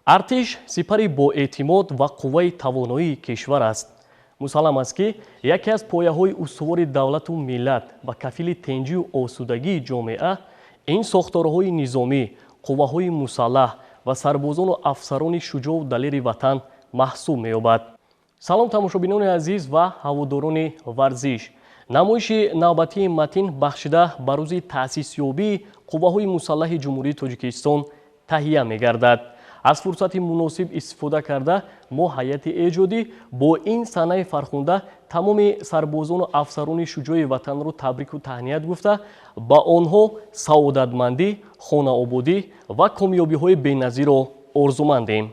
Артиш сипари боэътимод ва қувваи тавоноии кишвар аст. Мусаллам аст, ки яке аз пояҳои устувори давлату миллат ва кафили тинҷию осудагии ҷомеа ин сохторҳои низомӣ, қувваҳои мусаллаҳ ва сарбозону афсарони шуҷоъу далери ватан маҳсуб меёбад. Салом, тамошобинони азиз ва ҳаводорони варзиш. Намоиши навбатии Матин бахшида ба рӯзи таъсисёбии қувваҳои мусаллаҳи Ҷумҳурии Тоҷикистон таҳия мегардад. Аз фурсати муносиб истифода карда, мо ҳайати эҷодӣ бо ин санаи фархунда тамоми сарбозону афсарони шуҷои ватанро табрику таҳният гуфта, ба онҳо саодатмандӣ, хонаободӣ ва комёбиҳои беназирро орзумандем.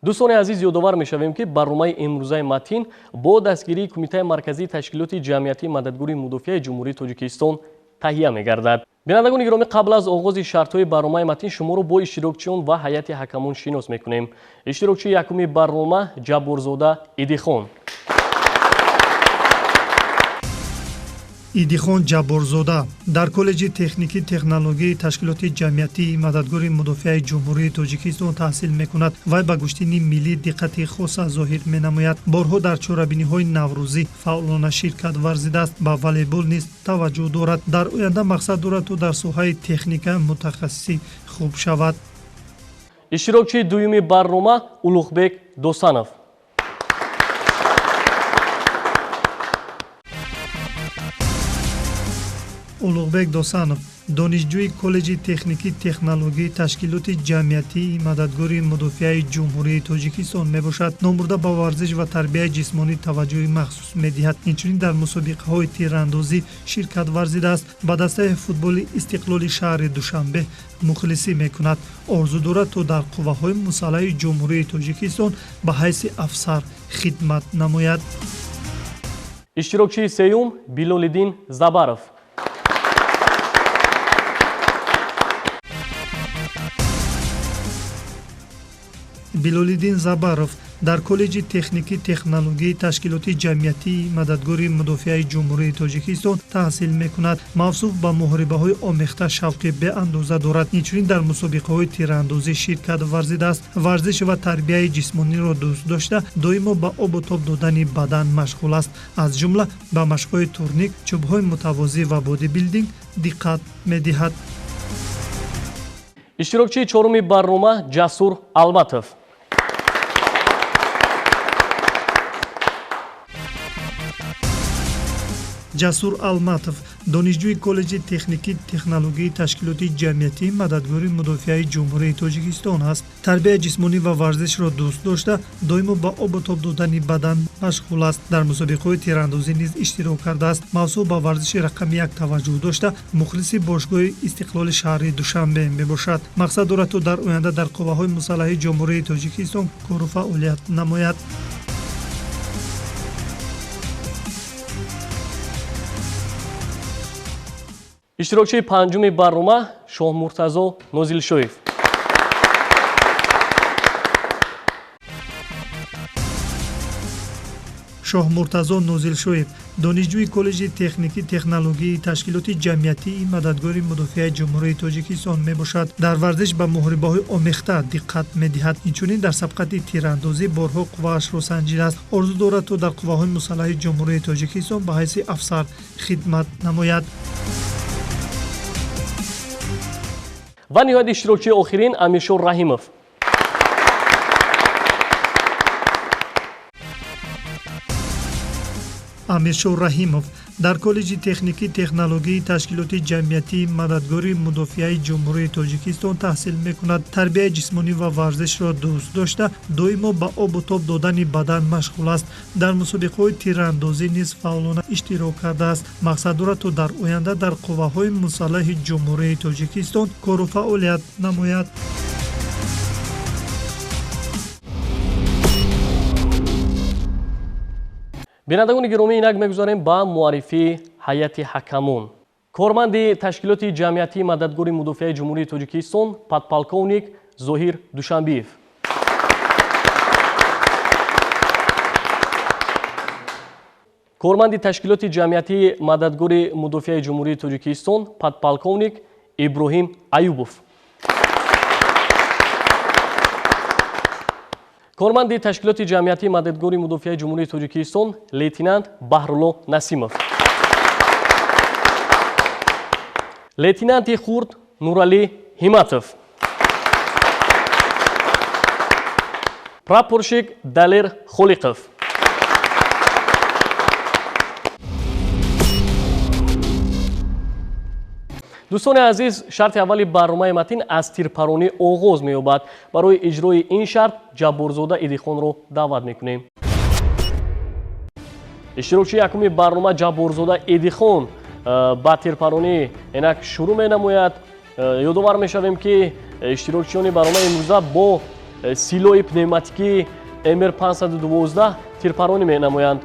Дӯстони азиз, ёдовар мешавем, ки барномаи имрӯзаи Матин бо дастгирии Кумитаи марказии ташкилоти ҷамъиятии мададгори мудофиаи Ҷумҳурии Тоҷикистон таҳия мегардад. Бинандагони гиромӣ, қабл аз оғози шартҳои барномаи Матин шуморо бо иштирокчиён ва ҳайати ҳакамон шинос мекунем. Иштирокчии якуми барнома Ҷабборзода Идихон. Идихон Ҷабборзода дар коллеҷи техникӣ технологияи ташкилоти ҷамъиятии мададгори мудофиаи Ҷумҳурии Тоҷикистон таҳсил мекунад. Вай ба гӯштини миллӣ диққати хоса зоҳир менамояд. Борҳо дар чорабиниҳои наврӯзӣ фаъолона ширкат варзидааст. Ба волейбол низ таваҷҷӯҳ дорад. Дар оянда мақсад дорад, то дар соҳаи техника мутахассиси хуб шавад. Иштирокчии дуюми барнома Улуғбек Досанов. Улуғбек Досанов донишҷӯи коллеҷи техникӣ технологияи ташкилоти ҷамъиятии мададгори мудофиаи Ҷумҳурии Тоҷикистон мебошад. Номбурда ба варзиш ва тарбияи ҷисмонӣ таваҷҷӯҳи махсус медиҳад. Инчунин дар мусобиқаҳои тирандозӣ ширкат варзидааст. Ба дастаи футболи Истиқлоли шаҳри Душанбе мухлисӣ мекунад. Орзу дорад, то дар қувваҳои мусаллаҳи Ҷумҳурии Тоҷикистон ба ҳайси афсар хидмат намояд. Иштирокчии сеюм Билолиддин Забаров. Билолиддин Забаров дар коллеҷи техникӣ технологияи ташкилоти ҷамъиятии мададгори мудофиаи Ҷумҳурии Тоҷикистон таҳсил мекунад. Мавсуф ба муҳорибаҳои омехта шавқи беандоза дорад. Инчунин дар мусобиқаҳои тирандозӣ ширкат варзидааст. Варзиш ва тарбияи ҷисмониро дӯст дошта, доимо ба обу тоб додани бадан машғул аст. Аз ҷумла ба машқҳои турник, чӯбҳои мутавозӣ ва бодибилдинг диққат медиҳад. Иштирокчии чоруми барнома Ҷасур Алматов. Ҷасур Алматов донишҷӯи коллеҷи техникӣ технологияи ташкилоти ҷамъиятии мададгори мудофиаи Ҷумҳурии Тоҷикистон аст. Тарбияи ҷисмонӣ ва варзишро дӯст дошта, доимо ба обу тоб додани бадан машғул аст. Дар мусобиқаҳои тирандозӣ низ иштирок кардааст. Мавсуф ба варзиши рақами як таваҷҷӯҳ дошта, мухлиси бошгоҳи Истиқлоли шаҳри Душанбе мебошад. Мақсад дорад, то дар оянда дар қувваҳои мусаллаҳи Ҷумҳурии Тоҷикистон кору фаъолият намояд. Иштирокчии панҷуми барнома Шоҳмуртазо Нозилшоев. Шоҳмуртазо Нозилшоев донишҷӯи коллеҷи техникӣ технологияи ташкилоти ҷамъиятии мададгори мудофиаи Ҷумҳурии Тоҷикистон мебошад. Дар варзиш ба муҳорибаҳои омехта диққат медиҳад. Инчунин дар сабқати тирандозӣ борҳо қувваашро санҷидааст. Орзу дорад, то дар қувваҳои мусаллаҳи Ҷумҳурии Тоҷикистон ба ҳайси афсар хидмат намояд. Ва ниҳоят иштирокчии охирин Амиршоҳ Раҳимов. Амиршоҳ Раҳимов дар коллеҷи техникӣ технологияи ташкилоти ҷамъиятии мададгори мудофиаи Ҷумҳурии Тоҷикистон таҳсил мекунад. Тарбияи ҷисмонӣ ва варзишро дӯст дошта, доимо ба обу тоб додани бадан машғул аст. Дар мусобиқаҳои тирандозӣ низ фаъолона иштирок кардааст. Мақсад дорад, то дар оянда дар қувваҳои мусаллаҳи Ҷумҳурии Тоҷикистон кору фаъолият намояд. Бинандагони гиромӣ, инак мегузарем ба муаррифии ҳайати ҳакамон. Корманди ташкилоти ҷамъиятии мададгори мудофиаи Ҷумҳурии Тоҷикистон подполковник Зоҳир Душанбиев. Корманди ташкилоти ҷамъиятии мададгори мудофиаи Ҷумҳурии Тоҷикистон подполковник Иброҳим Аюбов. Корманди ташкилоти ҷамъиятии мададгори мудофиаи Ҷумҳурии Тоҷикистон лейтенант Баҳрулло Насимов. Лейтенанти хурд Нуралӣ Ҳиматов. Прапорщик Далер Холиқов. Дӯстони азиз, шарти аввали барномаи Матин аз тирпаронӣ оғоз меёбад. Барои иҷрои ин шарт Ҷабборзода Идихонро даъват мекунем. Иштирокчии якуми барнома Ҷабборзода Идихон ба тирпаронӣ инак шурӯъ менамояд. Ёдовар мешавем, ки иштирокчиёни барномаи имрӯза бо силоҳи пневматикии МР-512 тирпаронӣ менамоянд.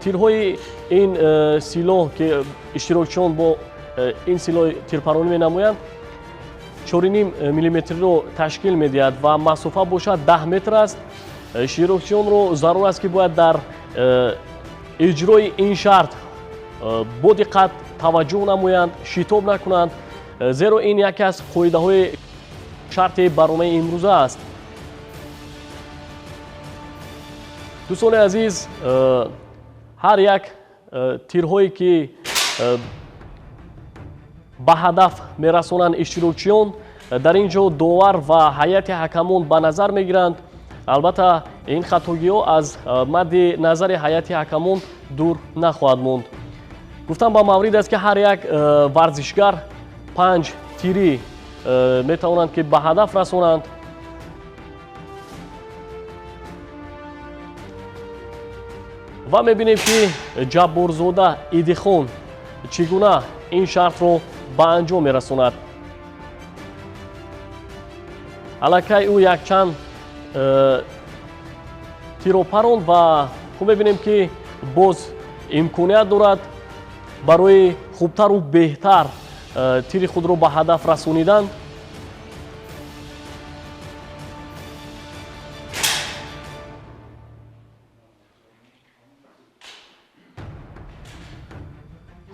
Тирҳои ин силоҳ, ки иштирокчиён бо ин силоҳ тирпаронӣ менамоянд, 4,5 миллиметрро ташкил медиҳад ва масофа бошад 10 метр аст. Иштирокчиёнро зарур аст, ки бояд дар иҷрои ин шарт бо диққат таваҷҷӯҳ намоянд, шитоб накунанд, зеро ин яке аз қоидаҳои шарти барномаи имрӯза аст. Дӯстони азиз, ҳар як тирҳое ки ба ҳадаф мерасонанд иштирокчиён, дар ин ҷо довар ва ҳайати ҳакамон ба назар мегиранд. Албатта, ин хатогиҳо аз мадди назари ҳайати ҳакамон дур нахоҳад монд. Гуфтам ба маврид аст, ки ҳар як варзишгар 5 тирӣ метавонанд, ки ба ҳадаф расонанд. Ва мебинем, ки Ҷабборзода Идихон чӣ гуна ин шартро ба анҷом мерасонад. Аллакай ӯ якчанд тирро паронд ва хуб мебинем, ки боз имконият дорад барои хубтару беҳтар тири худро ба ҳадаф расонидан.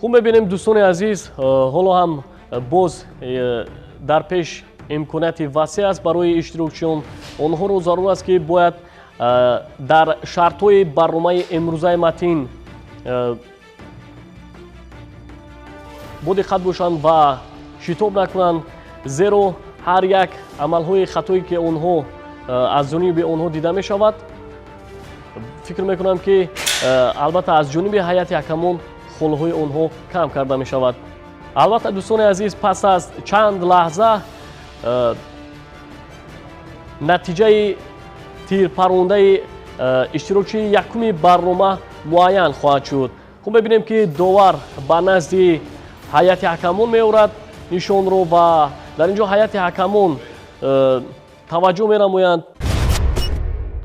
Хуб мебинем, дӯстони азиз, ҳоло ҳам боз дар пеш имконияти васеъ аст барои иштирокчиён. Онҳоро зарур аст, ки бояд дар шартҳои барномаи имрӯзаи Матин бо диққат бошанд ва шитоб накунанд, зеро ҳар як амалҳои хатое, ки онҳо аз ҷониби онҳо дида мешавад, фикр мекунам, ки албатта аз ҷониби ҳайати ҳакамон холҳои онҳо кам карда мешавад. Албатта, дӯстони азиз, пас аз чанд лаҳза натиҷаи тирпарондаи иштирокчии якуми барнома муайян хоҳад шуд. Хуб мебинем, ки довар ба назди ҳайати ҳакамон меорад нишонро ва дар ин ҷо ҳайати ҳакамон таваҷҷӯҳ менамоянд.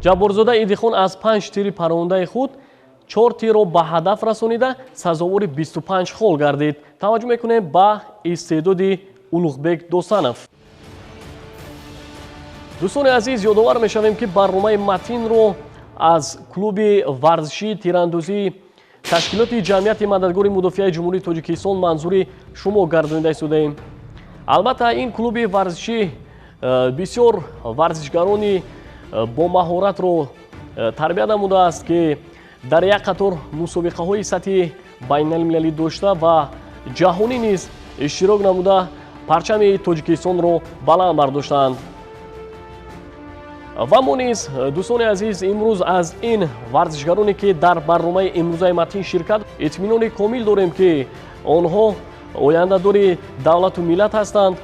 Ҷабборзода Идихон аз 5 тири парондаи худ 4 тирро ба ҳадаф расонида сазовори 25 хол гардид. Таваҷҷӯҳ мекунем ба истеъдоди Улуғбек Досанов. Дӯстони азиз, ёдовар мешавем, ки барномаи Матинро аз клуби варзишии тирандозии ташкилоти ҷамъияти мададгори мудофиаи Ҷумҳурии Тоҷикистон манзури шумо гардонида истодаем. Албатта, ин клуби варзишӣ бисёр варзишгарони бомаҳоратро тарбия намудааст, ки дар як қатор мусобиқаҳои сатҳи байналмилалӣ дошта ва ҷаҳонӣ низ иштирок намуда парчами Тоҷикистонро баланд бардоштаанд. Ва мо низ, дӯстони азиз, имрӯз аз ин варзишгароне, ки дар барномаи имрӯзаи Матин ширкат, итминони комил дорем, ки онҳо ояндадори давлату миллат ҳастанд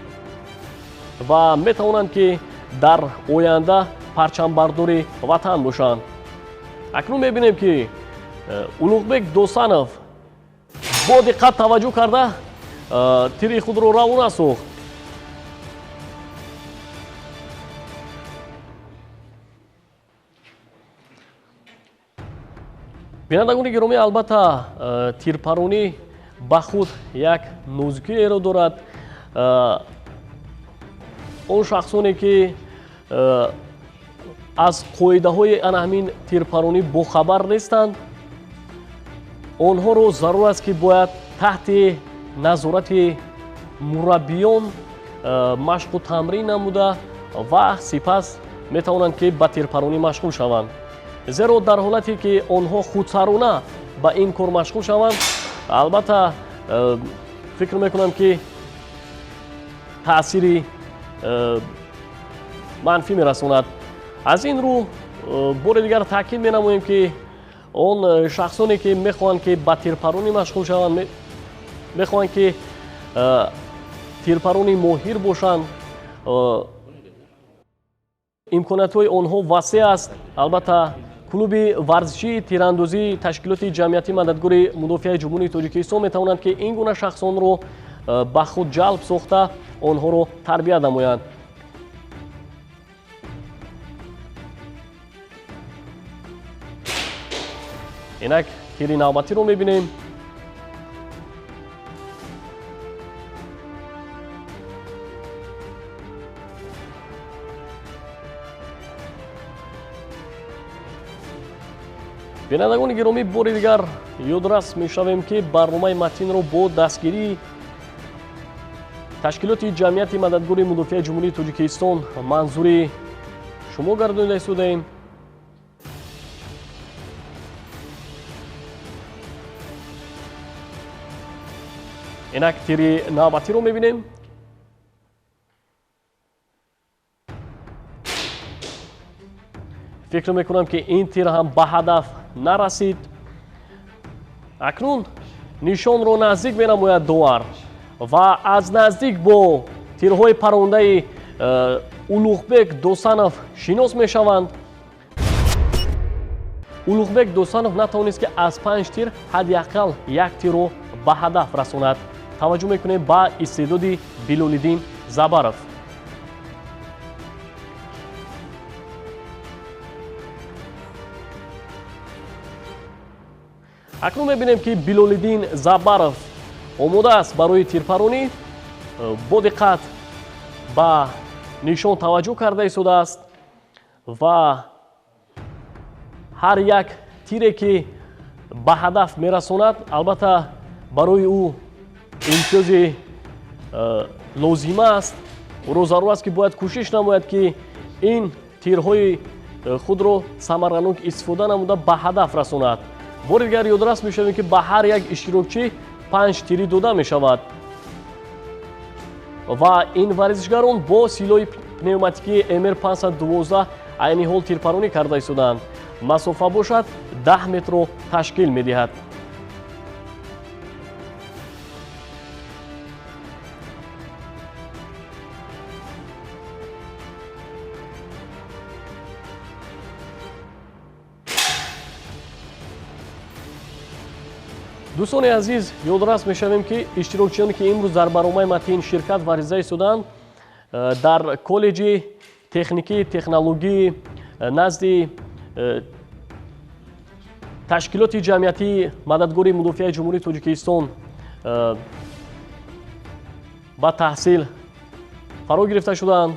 ва метавонанд, ки дар оянда парчамбардори ватан бошанд. Акнун мебинем, ки Улуғбек Досанов бо диққат таваҷҷӯҳ карда тири худро равона сохт. Бинандагони гиромӣ, албатта, тирпаронӣ ба худ як нозукиеро дорад. Он шахсоне, ки аз қоидаҳои ана ҳамин тирпаронӣ бохабар нестанд, онҳоро зарур аст, ки бояд таҳти назорати мураббиён машқу тамрин намуда ва сипас метавонанд ки ба тирпаронӣ машғул шаванд. Зеро дар ҳолате ки онҳо худсарона ба ин кор машғул шаванд, албатта фикр мекунам ки таъсири манфӣ мерасонад. Аз ин рӯ бори дигар таъкид менамоем ки он шахсоне ки мехоҳанд ки ба тирпаронӣ машғул шаванд, мехоҳанд ки тирпарони моҳир бошанд, имкониятҳои онҳо васеъ аст. Албатта клуби варзишии тирандозии ташкилоти ҷамъиятии мададгори мудофиаи Ҷумҳурии Тоҷикистон метавонанд ки ин гуна шахсонро ба худ ҷалб сохта онҳоро тарбия намоянд. Инак тири навбатиро мебинем. Бинандагони гиромӣ, бори дигар ёдрас мешавем ки барномаи матинро бо дастгирии ташкилоти ҷамъияти мададгори мудофиаи Ҷумҳурии Тоҷикистон манзури шумо гардонида истодаем. Инак тири навбатиро мебинем. Фикр мекунам ки ин тир ҳам ба ҳадаф нарасид. Акнун нишонро наздик менамояд довар ва аз наздик бо тирҳои парондаи Улуғбек Досанов шинос мешаванд. Улуғбек Досанов натавонист ки аз 5 тир ҳадди ақал як тирро ба ҳадаф расонад. Таваҷҷӯҳ мекунем ба истеъдоди Билолиддин Забаров. Акнун мебинем ки Билолиддин Забаров омода аст барои тирпаронӣ. Бо диққат ба нишон таваҷҷӯҳ карда истодааст ва ҳар як тире ки ба ҳадаф мерасонад, албатта барои ӯ имтиёзи лозима аст. Ӯро зарур аст ки бояд кӯшиш намояд ки ин тирҳои худро самаранок истифода намуда ба ҳадаф расонад. Бори дигар ёдрас мешавем ки ба ҳар як иштирокчӣ 5 тирӣ дода мешавад ва ин варзишгарон бо силоҳи пневматикии МР-512 айни ҳол тирпаронӣ карда истодаанд. Масофа бошад 10 метрро ташкил медиҳад. Дӯстони азиз, ёдрас мешавем ки иштирокчиёне ки имрӯз дар барномаи матин ширкат варзида истодаанд, дар коллеҷи техникии технологии назди ташкилоти ҷамъиятии мададгори мудофиаи Ҷумҳурии Тоҷикистон ба таҳсил фаро гирифта шудаанд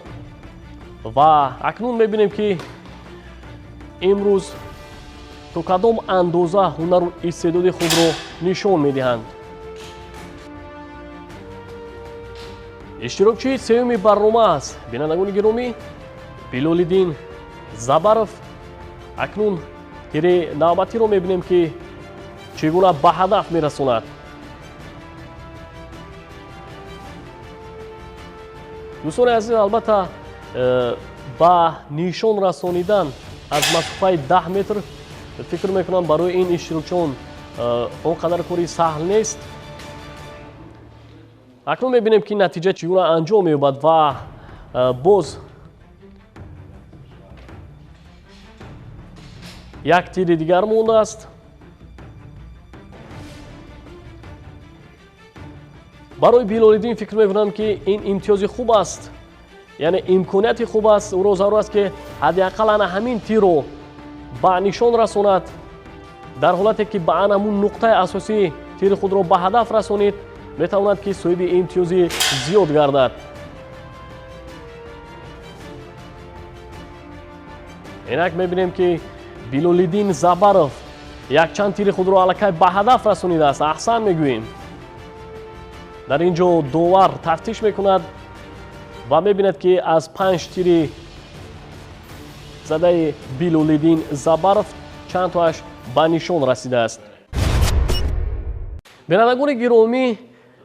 ва акнун мебинем ки имрӯз то кадом андоза ҳунару истеъдоди худро нишон медиҳанд. Иштирокчии сеюми барнома аст, бинандагони гиромӣ, Билолиддин Забаров. Акнун тири навбатиро мебинем ки чӣ гуна ба ҳадаф мерасонад. Дӯстони азиз, албатта ба нишон расонидан аз масофаи 10 метр фикр мекунам барои ин иштирокчиён он қадар кори саҳл нест. Акнун мебинем ки натиҷа чӣ гуна анҷом меёбад ва боз як тири дигар мондааст. Барои Билолиддин фикр мекунам ки ин имтиёзи хуб аст, яъне имконияти хуб аст. Ӯро зарур аст ки ҳадди ақал ана ҳамин тирро ба нишон расонад. Дар ҳолате ки ба ана ҳамун нуқтаи асосӣ тири худро ба ҳадаф расонид, метавонад ки соҳиби имтиёзи зиёд гардад. Инак мебинем ки Билолиддин Забаров якчанд тири худро аллакай ба ҳадаф расонидааст. Аҳсан мегӯем. Дар ин ҷо довар тафтиш мекунад ва мебинад, ки аз 5 тири задаи Билолиддин Забаров чанд тоаш ба нишон расидааст. Бинандагони гиромӣ,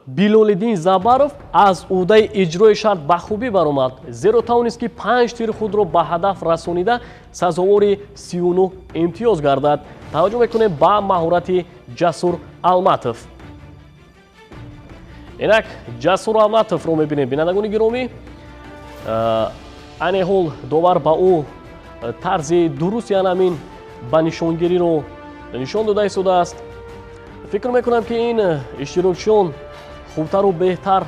Билолиддин Забаров аз ӯҳдаи иҷрои шарт ба хубӣ баромад, зеро тавонист, ки 5 тири худро ба ҳадаф расонида сазовори 39 имтиёз гардад. Таваҷҷӯҳ мекунем ба маҳорати Ҷасур Алматов. Инак Ҷасур Алматовро мебинем, бинандагони гиромӣ. Айни ҳол довар ба ӯ тарзи дурусти анамин ба нишонгириро нишон дода истодааст. Фикр мекунам, ки ин иштирокчиён хубтару беҳтар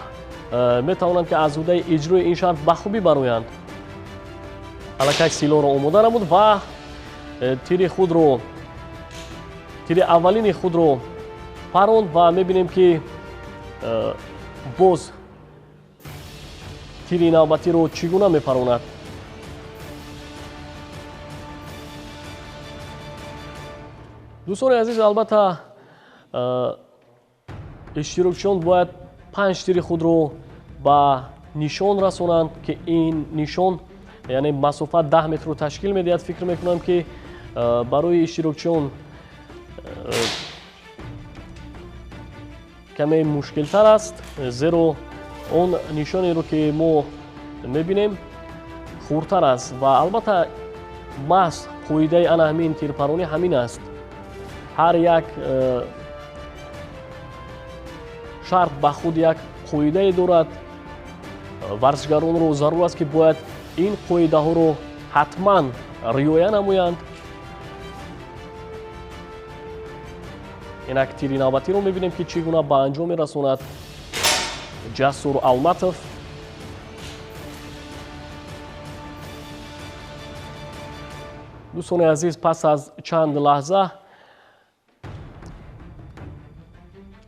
метавонанд, ки аз ӯҳдаи иҷрои ин шарт ба хубӣ бароянд. Аллакай силоҳро омода намуд ва тири аввалини худро паронд ва мебинем, ки боз тири навбатиро чӣ гуна мепаронад. Дӯстони азиз, албатта, иштирокчиён бояд 5 тири худро ба нишон расонанд, ки ин нишон, яъне масофа 10 метрро ташкил медиҳад. Фикр мекунам, ки барои иштирокчиён каме мушкилтар аст, зеро он нишонеро, ки мо мебинем, хурдтар аст ва албатта маҳз қоидаи ана ҳамин тирпаронӣ ҳамин аст. Ҳар як шарт ба худ як қоидае дорад. Варзишгаронро зарур аст, ки бояд ин қоидаҳоро ҳатман риоя намоянд. Инак тири навбатиро мебинем, ки чӣ гуна ба анҷом мерасонад Ҷасур Алматов. Дӯстони азиз, пас аз чанд лаҳза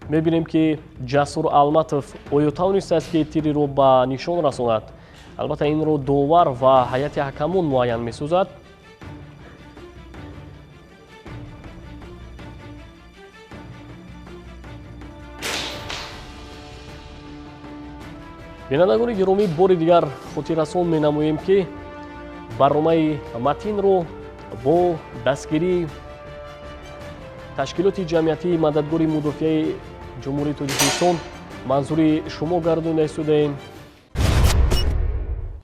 мебинем, ки Ҷасур Алматов оё тавонистааст, ки тириро ба нишон расонад. Албатта, инро довар ва ҳайати ҳакамон муайян месозад. Бинандагони гиромӣ, бори дигар хотиррасон менамоем, ки барномаи Матинро бо дастгирии ташкилоти ҷамъиятии мададгори мудофиаи Ҷумҳурии Тоҷикистон манзури шумо гардонда истодаем.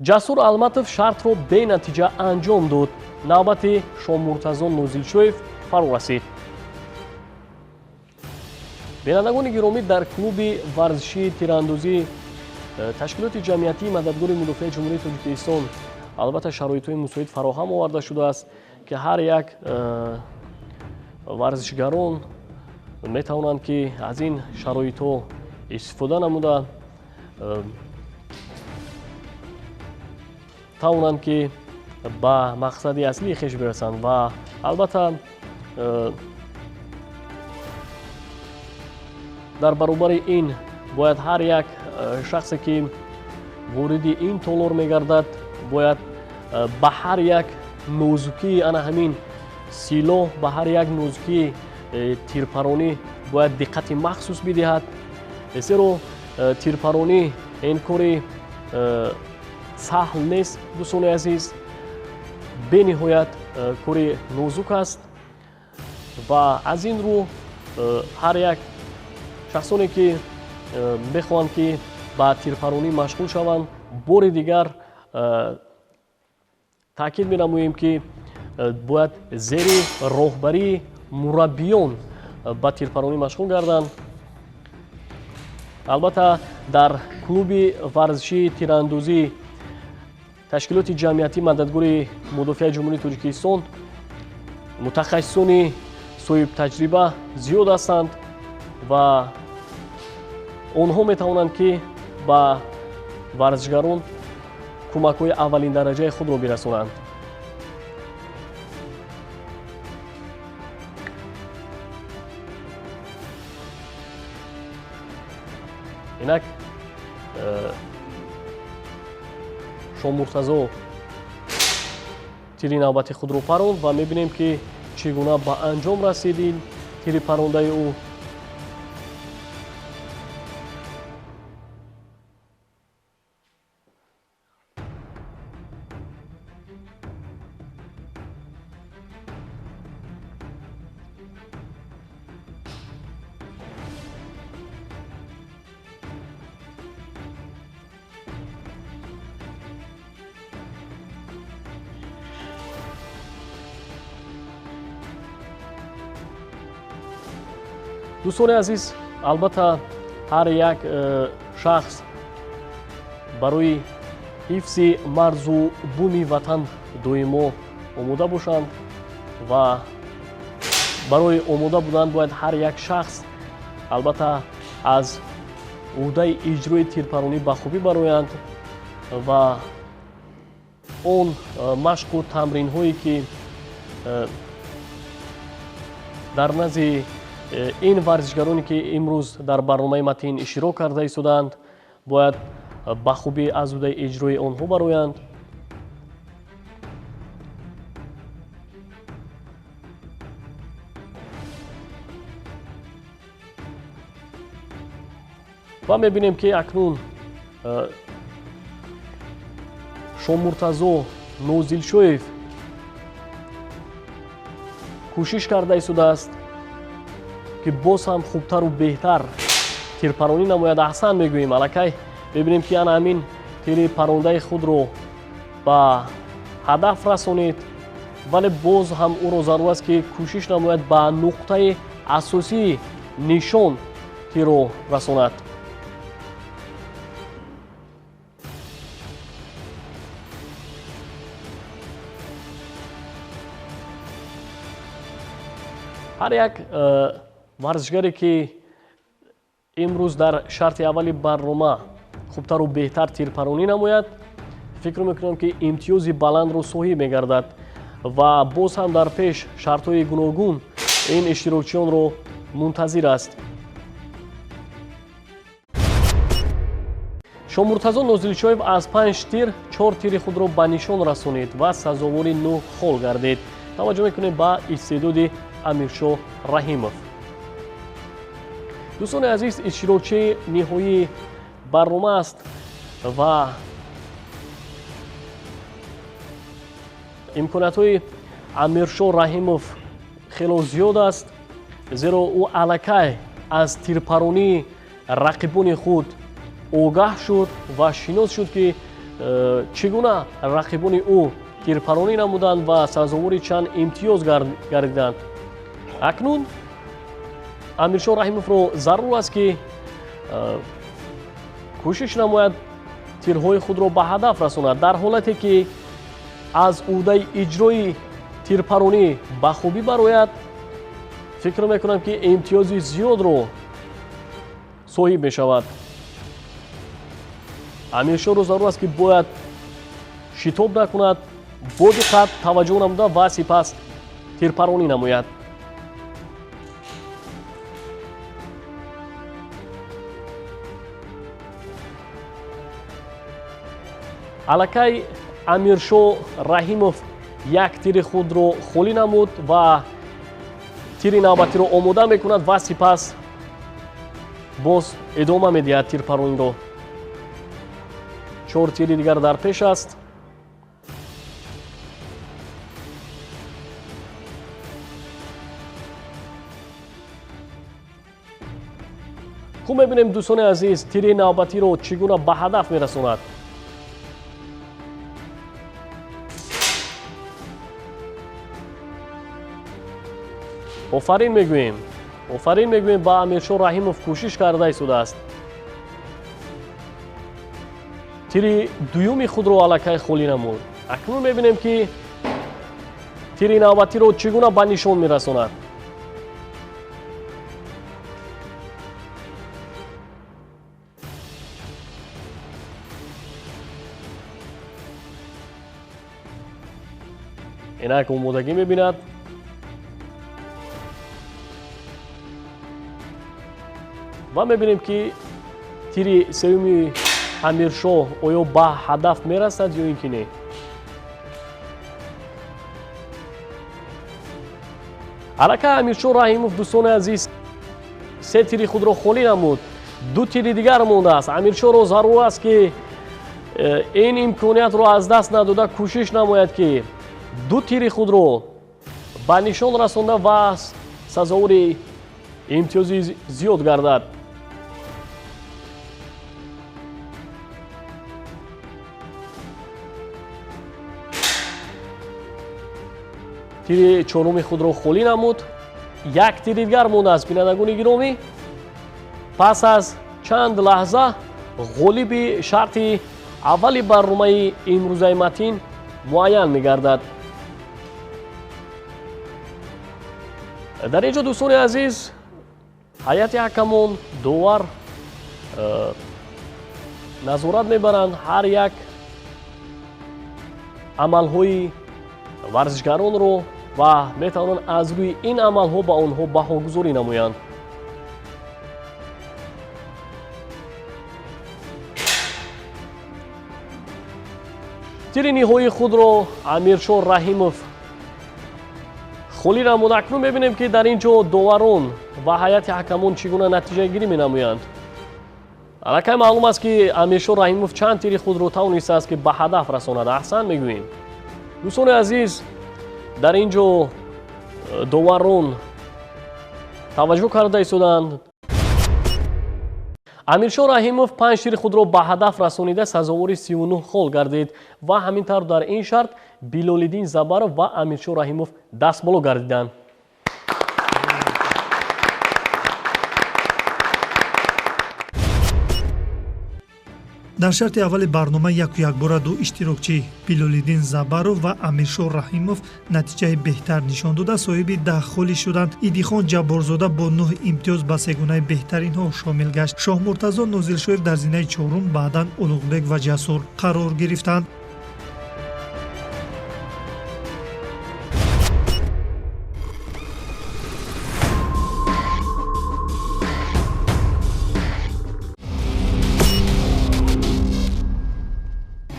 Ҷасур Алматов шартро бенатиҷа анҷом дод. Навбати Шомуртазон Нозилшоев фаро расид. Бинандагони гиромӣ, дар клуби варзишии тирандозӣ ташкилоти ҷамъиятии мададгори мудофиаи Ҷумҳурии Тоҷикистон албатта шароитҳои мусоид фароҳам оварда шудааст, ки ҳар як варзишгарон метавонанд, ки аз ин шароитҳо истифода намуда тавонанд, ки ба мақсади аслии хеш бирасанд ва албатта дар баробари ин бояд ҳар як шахсе, ки вориди ин толор мегардад, бояд ба ҳар як нозукии ана ҳамин силоҳ, ба ҳар як нозукии тирпаронӣ бояд диққати махсус бидиҳад, зеро тирпаронӣ ин кори саҳл нест. Дӯстони азиз, бениҳоят кори нозук аст ва аз ин рӯ ҳар як шахсоне, ки мехоҳанд, ки ба тирпаронӣ машғул шаванд, бори дигар таъкид менамоем, ки бояд зери роҳбарии мураббиён ба тирпаронӣ машғул гарданд. Албатта, дар клуби варзишии тирандозӣ ташкилоти ҷамъиятӣ мададгори мудофиаи Ҷумҳурии Тоҷикистон мутахассисони соҳибтаҷриба зиёд ҳастанд ва онҳо метавонанд, ки ба варзишгарон кӯмакҳои аввалин дараҷаи худро бирасонанд. Инак Шомуртазо тири навбати худро паронд ва мебинем, ки чӣ гуна ба анҷом расид ин тири парондаи ӯ. Дӯстони азиз, албатта ҳар як шахс барои ҳифзи марзу буми ватан доимо омода бошанд ва барои омода будан бояд ҳар як шахс албатта аз ӯҳдаи иҷрои тирпаронӣ ба хубӣ бароянд ва он машқу тамринҳое ки дар назди ин варзишгароне ки имрӯз дар барномаи Матин иштирок карда истодаанд бояд ба хубӣ аз ӯҳдаи иҷрои онҳо бароянд. Ва мебинем ки акнун Шомуртазо Нозилшоев кӯшиш карда истодааст ки боз ҳам хубтару беҳтар тирпаронӣ намояд. Аҳсан мегӯем. Аллакай мебинем ки ана ҳамин тири парондаи худро ба ҳадаф расонид, вале боз ҳам ӯро зарур аст ки кӯшиш намояд ба нуқтаи асосии нишон тирро расонад. Ҳар як варзишгаре ки имрӯз дар шарти аввали барнома хубтару беҳтар тирпаронӣ намояд, фикр мекунам ки имтиёзи баландро соҳиб мегардад ва боз ҳам дар пеш шартҳои гуногун ин иштирокчиёнро мунтазир аст. Шомуртазо Нозилшоев аз 5 тир 4 тири худро ба нишон расонид ва сазовори 9 хол гардид. Таваҷҷӯҳ мекунем ба истеъдоди Амиршоҳ Раҳимов. Дӯстони азиз, иштирокчии ниҳоии барнома аст ва имкониятҳои Амиршоҳ Раҳимов хело зиёд аст, зеро ӯ аллакай аз тирпаронии рақибони худ огаҳ шуд ва шинос шуд ки чӣ гуна рақибони ӯ тирпаронӣ намуданд ва сазовори чанд имтиёз гардиданд. Акнун Амиршоҳ Раҳимовро зарур аст ки кӯшиш намояд тирҳои худро ба ҳадаф расонад. Дар ҳолате ки аз ӯҳдаи иҷрои тирпаронӣ ба хубӣ барояд, фикр мекунам ки имтиёзи зиёдро соҳиб мешавад. Амиршоҳро зарур аст ки бояд шитоб накунад, бо диққат таваҷҷӯҳ намуда ва сипас тирпаронӣ намояд. Аллакай Амиршоҳ Раҳимов як тири худро холӣ намуд ва тири навбатиро омода мекунад ва сипас боз идома медиҳад тирпарониро. 4 тири дигар дар пеш аст. Хуб мебинем дӯстони азиз, тири навбатиро чӣ гуна ба ҳадаф мерасонад. Офарин мегӯем, офарин мегӯем ба Амиршоҳ Раҳимов, кӯшиш карда истодааст. Тири дуюми худро аллакай холӣ намуд. Акнун мебинем ки тири навбатиро чӣ гуна ба нишон мерасонад. Инак омодагӣ мебинад. Ва мебинем ки тири сеюми Амиршоҳ оё ба ҳадаф мерасад ё ин ки не. Аллакай Амиршоҳ Раҳимов, дӯстони азиз, 3 тири худро холӣ намуд, 2 тири дигар мондааст. Амиршоҳро зарур аст ки ин имкониятро аз даст надода кӯшиш намояд ки 2 тири худро ба нишон расонда ва сазовори имтиёзи зиёд гардад. Тири чоруми худро холӣ намуд. Як тири дигар мондааст, бинандагони гиромӣ. Пас аз чанд лаҳза ғолиби шарти аввали барномаи имрӯзаи Матин муайян мегардад. Дар ин ҷо, дӯстони азиз, ҳайати ҳакамон, довар назорат мебаранд ҳар як амалҳои варзишгаронро ва метавонанд аз рӯи ин амалҳо ба онҳо баҳогузорӣ намоянд. Тири ниҳоии худро Амиршоҳ Раҳимов холӣ намуд. Акнун мебинем, ки дар ин ҷо доварон ва ҳайати ҳакамон чӣ гуна натиҷагирӣ менамоянд. Аллакай маълум аст, ки Амиршоҳ Раҳимов чанд тири худро тавонистааст, ки ба ҳадаф расонад. Аҳсан мегӯем. Дӯстони азиз, дар ин ҷо доварон таваҷҷӯҳ карда истоданд. Амиршоҳ Раҳимов 5 тири худро ба ҳадаф расонида сазовори 39 хол гардид ва ҳамин тавр дар ин шарт Билолиддин Забаров ва Амиршоҳ Раҳимов дастболо гардиданд. Дар шарти аввали барнома яку якбора ду иштирокчӣ Билолиддин Забаров ва Амиршоҳ Раҳимов натиҷаи беҳтар нишон дода соҳиби 10 холи шуданд. Идихон Ҷабборзода бо 9 имтиёз ба сегунаи беҳтаринҳо шомил гашт. Шоҳмуртазо Нозиршоев дар зинаи чорум, баъдан Улуғбек ва Ҷасур қарор гирифтанд.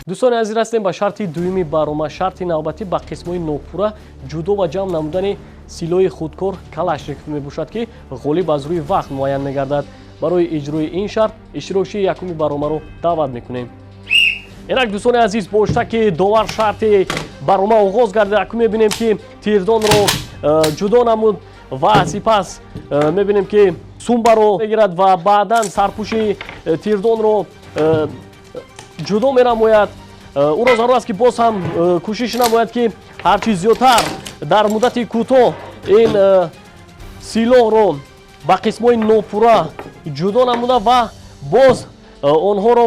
Дӯстони азиз, растем ба шарти дуюми барнома. Шарти навбатӣ ба қисмҳои нопурра ҷудо ва ҷамъ намудани силоҳи худкор Калашников мебошад, ки ғолиб аз рӯи вақт муайян мегардад. Барои иҷрои ин шарт иштирокчии якуми барномаро даъват мекунем. Инак, дӯстони азиз, бо иштироки довар шарти барнома оғоз гардид. Акнун мебинем, ки тирдонро ҷудо намуд ва сипас мебинем, ки сумбаро мегирад ва баъдан сарпӯши тирдонро ҷудо менамояд. Ӯро зарур аст, ки боз ҳам кӯшиш намояд, ки ҳарчи зиёдтар дар муддати кӯтоҳ ин силоҳро ба қисмҳои нопурра ҷудо намуда ва боз онҳоро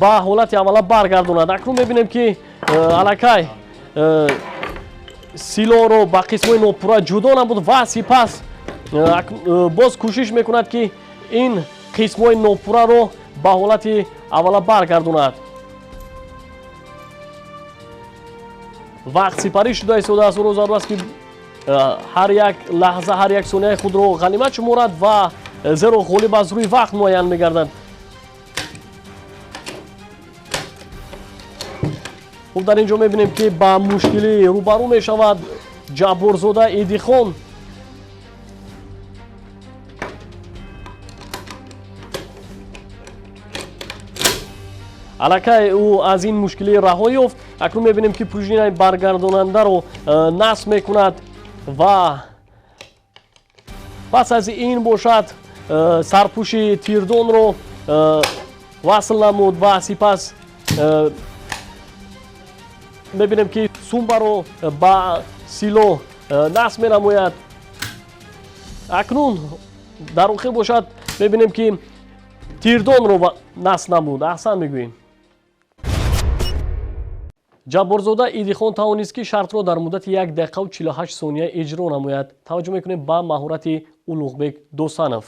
ба ҳолати аввала баргардонад. Акнун мебинем, ки аллакай силоҳро ба қисмҳои нопурра ҷудо намуд ва сипас боз кӯшиш мекунад, ки ин қисмҳои нопурраро ба ҳолати аввала баргардонад. Вақт сипарӣ шуда истодааст. Ӯро зарур аст, ки ҳар як лаҳза, ҳар як сонияи худро ғанимат шуморад ва зеро ғолиб аз рӯи вақт муайян мегардад. Хуб, дар ин ҷо мебинем, ки ба мушкилӣ рӯбарӯ мешавад Ҷабборзода Идихон. Аллакай ӯ аз ин мушкилӣ раҳо ёфт. Акнун мебинем, ки пружинаи баргардонандаро насб мекунад ва пас аз ин бошад сарпӯши тирдонро васл намуд ва сипас мебинем, ки сумбаро ба силоҳ насб менамояд. Акнун дар охир бошад мебинем, ки тирдонро насб намуд. Аҳсан мегӯем. Ҷабборзода Идихон тавонист, ки шартро дар муддати 1 дақиқаву 48 сония иҷро намояд. Таваҷҷӯҳ мекунем ба маҳорати Улуғбек Досанов.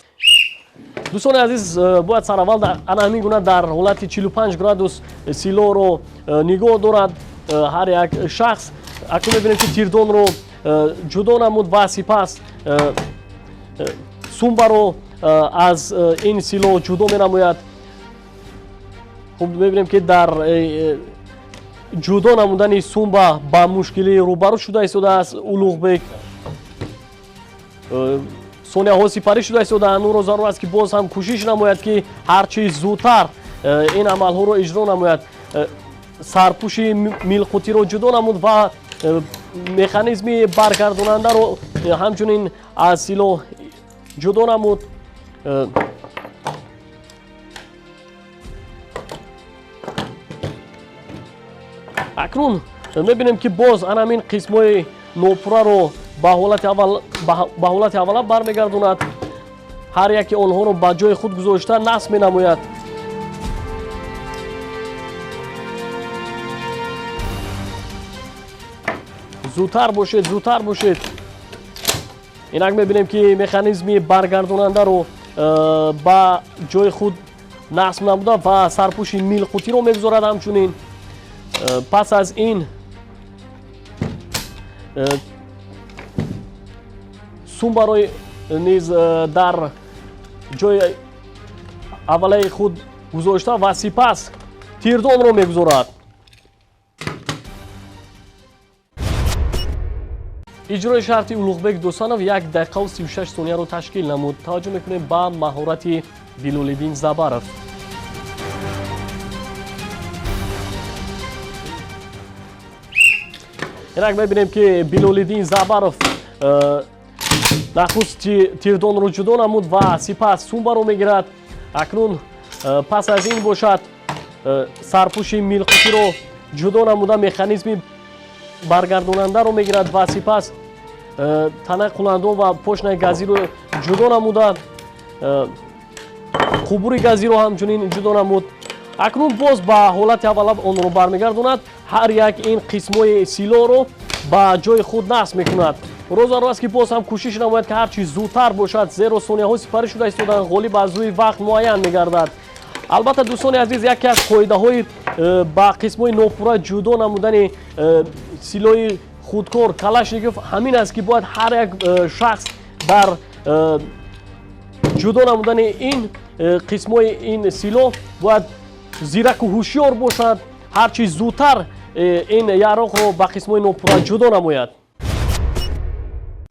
Дӯстони азиз, бояд сараввал ана ҳамин гуна дар ҳолати 45 градус силоҳро нигоҳ дорад ҳар як шахс. Акнун мебинем, ки тирдонро ҷудо намуд ва сипас сумбаро аз ин силоҳ ҷудо менамояд. Хуб, мебинем, ки дар ҷудо намудани сумба ба мушкилӣ рӯбарӯ шуда истодааст Улуғбек. Сонияҳо сипарӣ шуда истодаанд. Ӯро зарур аст, ки боз ҳам кӯшиш намояд, ки ҳарчи зудтар ин амалҳоро иҷро намояд. Сарпӯши милқутиро ҷудо намуд ва механизми баргардонандаро ҳамчунин аз силоҳ ҷудо намуд. Акнун мебинем, ки боз ана ҳамин қисмҳои нопурраро ба ҳолати аввал ба ҳолати аввала бармегардонад. Ҳар яке онҳоро ба ҷои худ гузошта насб менамояд. Зудтар бошед, зудтар бошед. Инак мебинем, ки механизми баргардонандаро ба ҷои худ насб намуда ва сарпӯши милқутиро мегузорад. Ҳамчунин пас аз ин сумбаро низ дар ҷои аввалаи худ гузошта ва сипас тирдонро мегузорад. Иҷрои шарти Улуғбек Досанов 1 дақиқаву 36 сонияро ташкил намуд. Таваҷҷӯҳ мекунем ба маҳорати Билолиддин Забаров. Инак мебинем, ки Билолиддин Забаров нахуст тирдонро ҷудо намуд ва сипас сумбаро мегирад. Акнун пас аз ин бошад сарпӯши милқутиро ҷудо намуда механизми баргардонандаро мегирад ва сипас танаи қуландон ва пошнаи газиро ҷудо намуда қубури газиро ҳамчунин ҷудо намуд. Акнун боз ба ҳолати аввала онро бармегардонад. Ҳар як ин қисмҳои силоҳро ба ҷои худ насб мекунад. Розаро аст, ки боз ҳам кӯшиш намояд, ки ҳарчи зудтар бошад, зеро сонияҳо сипарӣ шуда истодаанд, ғолиб аз рӯи вақт муайян мегардад. Албатта, дӯстони азиз, яке аз қоидаҳои ба қисмҳои нопурра ҷудо намудани силоҳи худкор Калашников ҳамин аст, ки бояд ҳар як шахс дар ҷудо намудани ин қисмҳои ин силоҳ бояд зираку ҳушёр бошад, ҳарчи зудтар ин яроқро ба қисмҳои нопурра ҷудо намояд.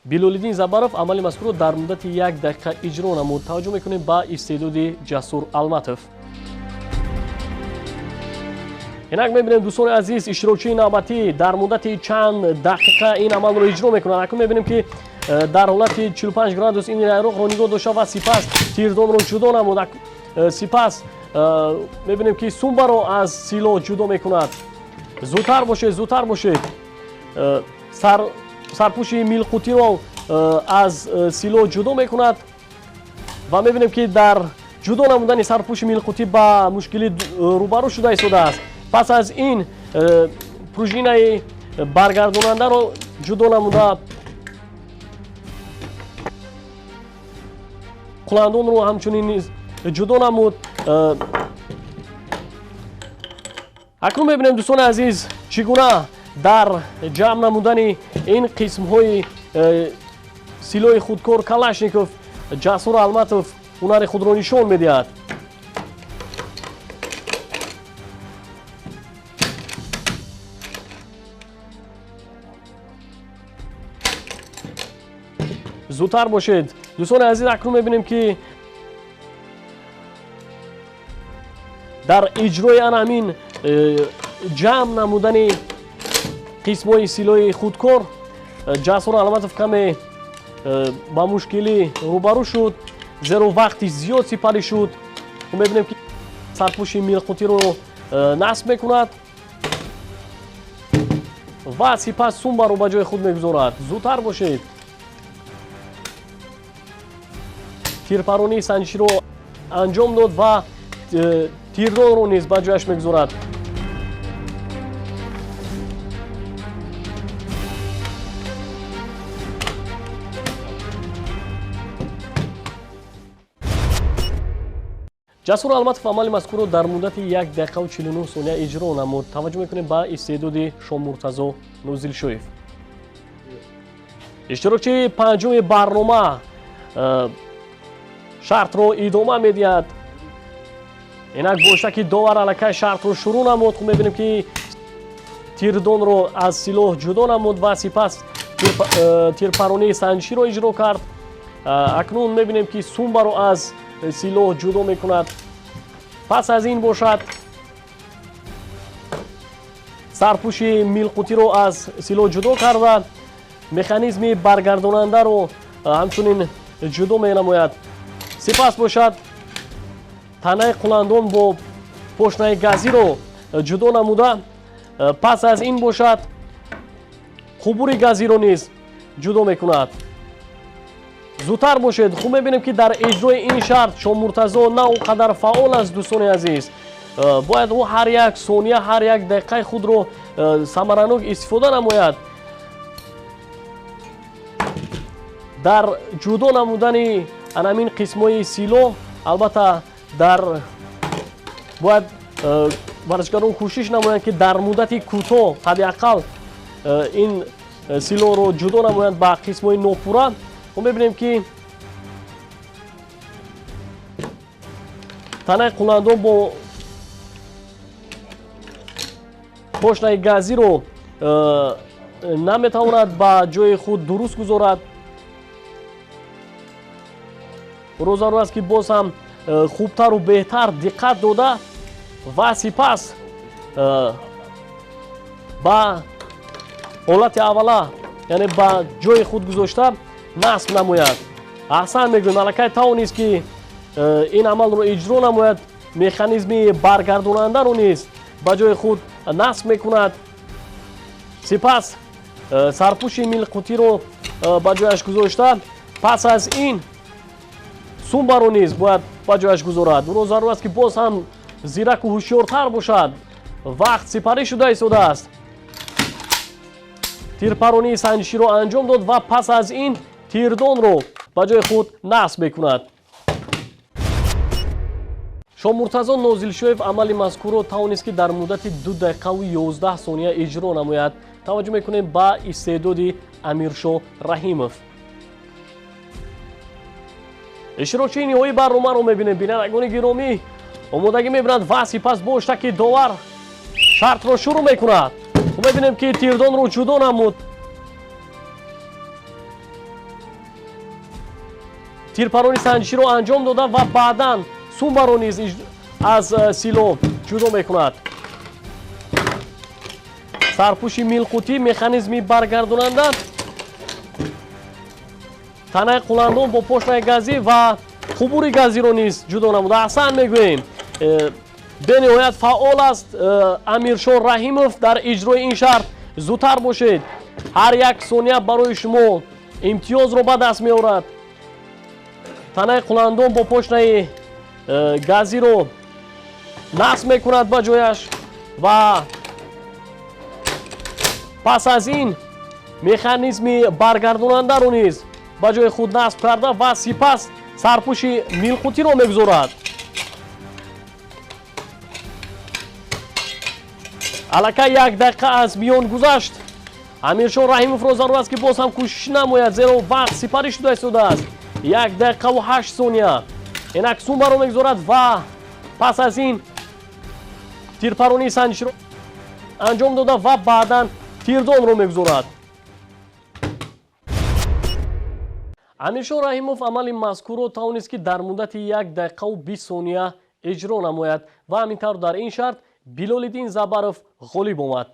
Билолиддин Забаров амали мазкурро дар муддати 1 дақиқа иҷро намуд. Таваҷҷӯҳ мекунем ба истеъдоди Ҷасур Алматов. Инак мебинем, дӯстони азиз, иштирокчии навбатӣ дар муддати чанд дақиқа ин амалро иҷро мекунад. Акнун мебинем, ки дар ҳолати 45 градус ин яроқро нигоҳ дошта ва сипас тирдонро ҷудо намуд. Сипас мебинем, ки сумбаро аз силоҳ ҷудо мекунад. Зудтар бошед, зудтар бошед. Сарпӯши милқутиро аз силоҳ ҷудо мекунад ва мебинем, ки дар ҷудо намудани сарпӯши милқутӣ ба мушкилӣ рӯбарӯ шуда истодааст. Пас аз ин пружинаи баргардонандаро ҷудо намуда қуландонро ҳамчунин низ ҷудо намуд. Акнун мебинем, дӯстони азиз, чӣ гуна дар ҷамъ намудани ин қисмҳои силоҳи худкор Калашников Ҷасур Алматов ҳунари худро нишон медиҳад. Зудтар бошед, дӯстони азиз. Акнун мебинем, ки дар иҷрои ана ҳамин ҷамъ намудани қисмҳои силоҳи худкор Ҷасур Алматов каме ба мушкилӣ рӯбарӯ шуд, зеро вақти зиёд сипарӣ шуд. Мебинем, ки сарпӯши милқутиро насб мекунад ва сипас сумбаро ба ҷои худ мегузорад. Зудтар бошед. Тирпаронии санҷиширо анҷом дод ва тирдонро низ ба ҷояш мегузорад. Ҷасур Алматов амали мазкурро дар муддати 1 дақиқаву 49 сония иҷро намуд. Таваҷҷӯҳ мекунем ба истеъдоди Шомуртазо Нозилшоев. Иштирокчии панҷуми барнома шартро идома медиҳад. Инак бошад, ки довар аллакай шартро шурӯъ намуд. Хуб, мебинем, ки тирдонро аз силоҳ ҷудо намуд ва сипас тирпаронии санҷиширо иҷро кард. Акнун мебинем, ки сумбаро аз силоҳ ҷудо мекунад. Пас аз ин бошад сарпӯши милқутиро аз силоҳ ҷудо карда механизми баргардонандаро ҳамчунин ҷудо менамояд. Сипас бошад танаи қуландон бо пошнаи газиро ҷудо намуда, пас аз ин бошад қубури газиро низ ҷудо мекунад. Зудтар бошед. Хуб мебинем, ки дар иҷрои ин шарт Шоҳмуртазо на он қадар фаъол аст. Дӯстони азиз, бояд ӯ ҳар як сония, ҳар як дақиқаи худро самаранок истифода намояд дар ҷудо намудани анамин қисмҳои силоҳ. Албатта, дар бояд варзишгарон кӯшиш намоянд, ки дар муддати кӯтоҳ ҳадди ақал ин силоҳро ҷудо намоянд ба қисмҳои нопурра. Мо мебинем, ки танаи қуландон бо пошнаи газиро наметавонад ба ҷои худ дуруст гузорад. Ӯро зарур аст, ки боз ҳам хубтару беҳтар диққат дода ва сипас ба ҳолати аввала, яъне ба ҷои худ гузошта насб намояд. Аҳсан мегӯем, аллакай тавонист, ки ин амалро иҷро намояд. Механизми баргардонандаро низ ба ҷои худ насб мекунад. Сипас сарпӯши милқутиро ба ҷояш гузошта, пас аз ин сумбаро низ бояд ба ҷояш гузорад. Ӯро зарур аст, ки боз ҳам зираку ҳушёртар бошад. Вақт сипарӣ шуда истодааст. Тирпаронии санҷиширо анҷом дод ва пас аз ин тирдонро ба ҷои худ насб мекунад. Шоҳмуртазо Нозилшоев амали мазкурро тавонист, ки дар муддати 2 дақиқаву 11 сония иҷро намояд. Таваҷҷӯҳ мекунем ба истеъдоди Амиршоҳ Раҳимов. Иштирокчии ниҳоии барномаро мебинем. Бинандагони гиромӣ, омодагӣ мебинанд ва сипас бо штаки довар шартро шурӯъ мекунад. Мебинем, ки тирдонро ҷудо намуд. Тирпарони санҷиширо анҷом дода ва баъдан сумбаро низ аз силоҳ ҷудо мекунад. Сарпӯши милқутӣ, механизми баргардонанда, танаи қуландон бо пошнаи газӣ ва қубури газиро низ ҷудо намуда. Аҳсан мегӯем, бениҳоят фаъол аст Амиршоҳ Раҳимов дар иҷрои ин шарт. Зудтар бошед, ҳар як сония барои шумо имтиёзро ба даст меорад. Танаи қуландон бо пошнаи газиро насб мекунад ба ҷояш ва пас аз ин механизми баргардонандаро низ ба ҷои худ насб карда ва сипас сарпӯши милқутиро мегузорад. Аллакай 1 дақиқа аз миён гузашт. Амиршоҳ Раҳимовро зарур аст, ки боз ҳам кӯшиш намояд, зеро вақт сипарӣ шуда истодааст. 1 дақиқаву 8 сония. Инак сумбаро мегузорад ва пас аз ин тирпаронии санҷишро анҷом дода ва баъдан тирдонро мегузорад. Амиршоҳ Раҳимов амали мазкурро тавонист, ки дар муддати 1 дақиқаву 20 сония иҷро намояд ва ҳамин тавр дар ин шарт Билолиддин Забаров ғолиб омад.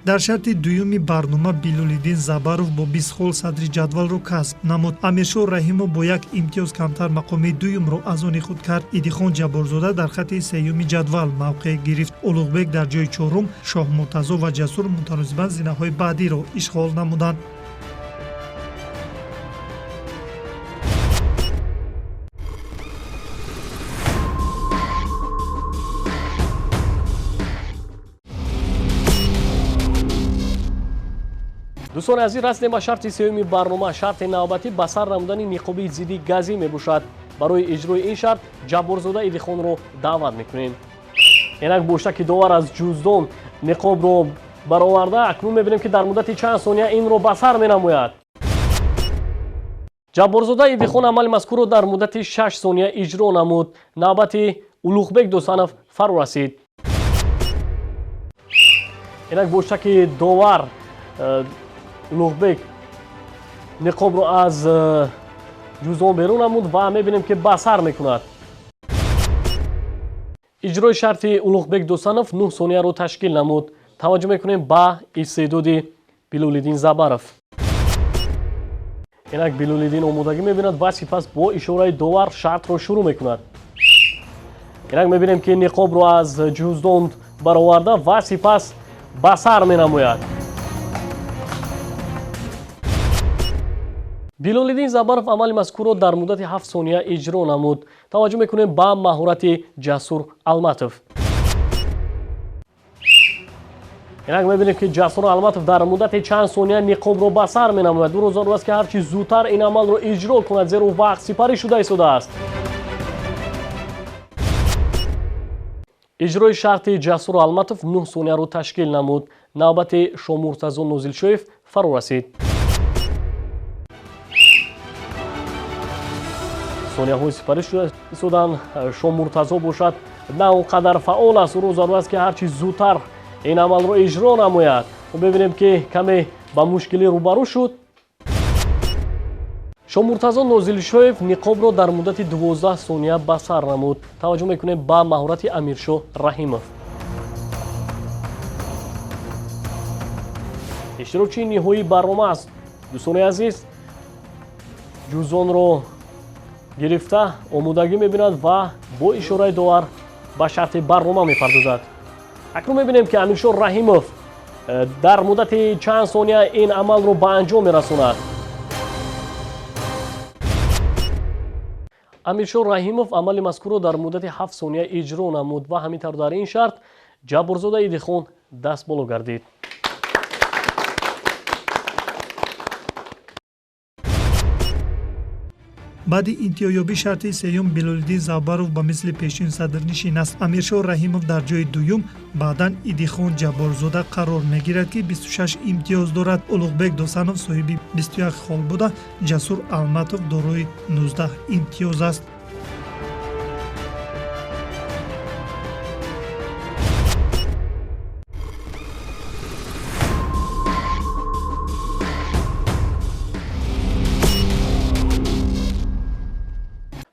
Дар шарти дуюми барнома Билолиддин Забаров бо 20 хол садри ҷадвалро касб намуд. Амиршоҳ Раҳимов бо як имтиёз камтар мақоми дуюмро аз они худ кард. Идихон Ҷабборзода дар хати сеюми ҷадвал мавқеъ гирифт. Улуғбек дар ҷои чорум, Шоҳмуртазо ва Ҷасур мутаносибан зинаҳои баъдиро ишғол намуданд. Дӯстони азиз, расидем ба шарти сеюми барнома. Шарти навбатӣ ба сар намудани ниқоби зидди газӣ мебошад. Барои иҷрои ин шарт Ҷабборзода Идихонро даъват мекунем. Инак бо штаки довар аз ҷуздон ниқобро бароварда, акнун мебинем, ки дар муддати чанд сония инро ба сар менамояд. Ҷабборзода Идихон амали мазкурро дар муддати 6 сония иҷро намуд. Навбати Улуғбек Досанов фаро расид. Инак бо штаки довар Улуғбек ниқобро аз ҷуздон берун намуд ва мебинем, ки ба сар мекунад. Иҷрои шарти Улуғбек Досанов 9 сонияро ташкил намуд. Таваҷҷӯҳ мекунем ба истеъдоди Билолиддин Забаров. Инак Билолиддин омодагӣ мебинад ва сипас бо ишораи довар шартро шурӯъ мекунад. Инак мебинем, ки ниқобро аз ҷуздон бароварда ва сипас ба сар менамояд. Билолиддин Забаров амали мазкурро дар муддати 7 сония иҷро намуд. Таваҷҷӯҳ мекунем ба маҳорати Ҷасур Алматов. Инак мебинем, ки Ҷасур Алматов дар муддати чанд сония ниқобро ба сар менамояд. Ӯро зарур аст, ки ҳарчи зудтар ин амалро иҷро кунад, зеро вақт сипарӣ шуда истодааст. Иҷрои шарти Ҷасур Алматов 9 сонияро ташкил намуд. Навбати Шомуртазо Нозилшоев фаро расид. Сонияҳои сипарӣ шуда истоданд. Шомуртазо бошад на он қадар фаъол аст. Ӯро зарур аст, ки ҳарчи зудтар ин амалро иҷро намояд. Бибинем, ки каме ба мушкилӣ рӯбарӯ шуд. Шомуртазо Нозилшоев ниқобро дар муддати 12 сония ба сар намуд. Таваҷҷӯҳ мекунем ба маҳорати Амиршоҳ Раҳимов. Иштирокчии ниҳоии барнома аст. Дӯстони азиз, ҷузонро гирифта омодагӣ мебинад ва бо ишораи довар ба шарти барнома мепардозад. Акнун мебинем, ки Амиршоҳ Раҳимов дар муддати чанд сония ин амалро ба анҷом мерасонад. Амиршоҳ Раҳимов амали мазкурро дар муддати 7 сония иҷро намуд ва ҳамин тавр дар ин шарт Ҷабборзода Идихон даст боло гардид. Баъди интиҳоёбии шарти сеюм Билолиддин Забаров ба мисли пешин садрнишин аст. Амиршоҳ Раҳимов дар ҷои дуюм, баъдан Идихон Ҷабборзода қарор мегирад, ки 26 имтиёз дорад. Улуғбек Досанов соҳиби 21 хол буда, Ҷасур Алматов дорои 19 имтиёз аст.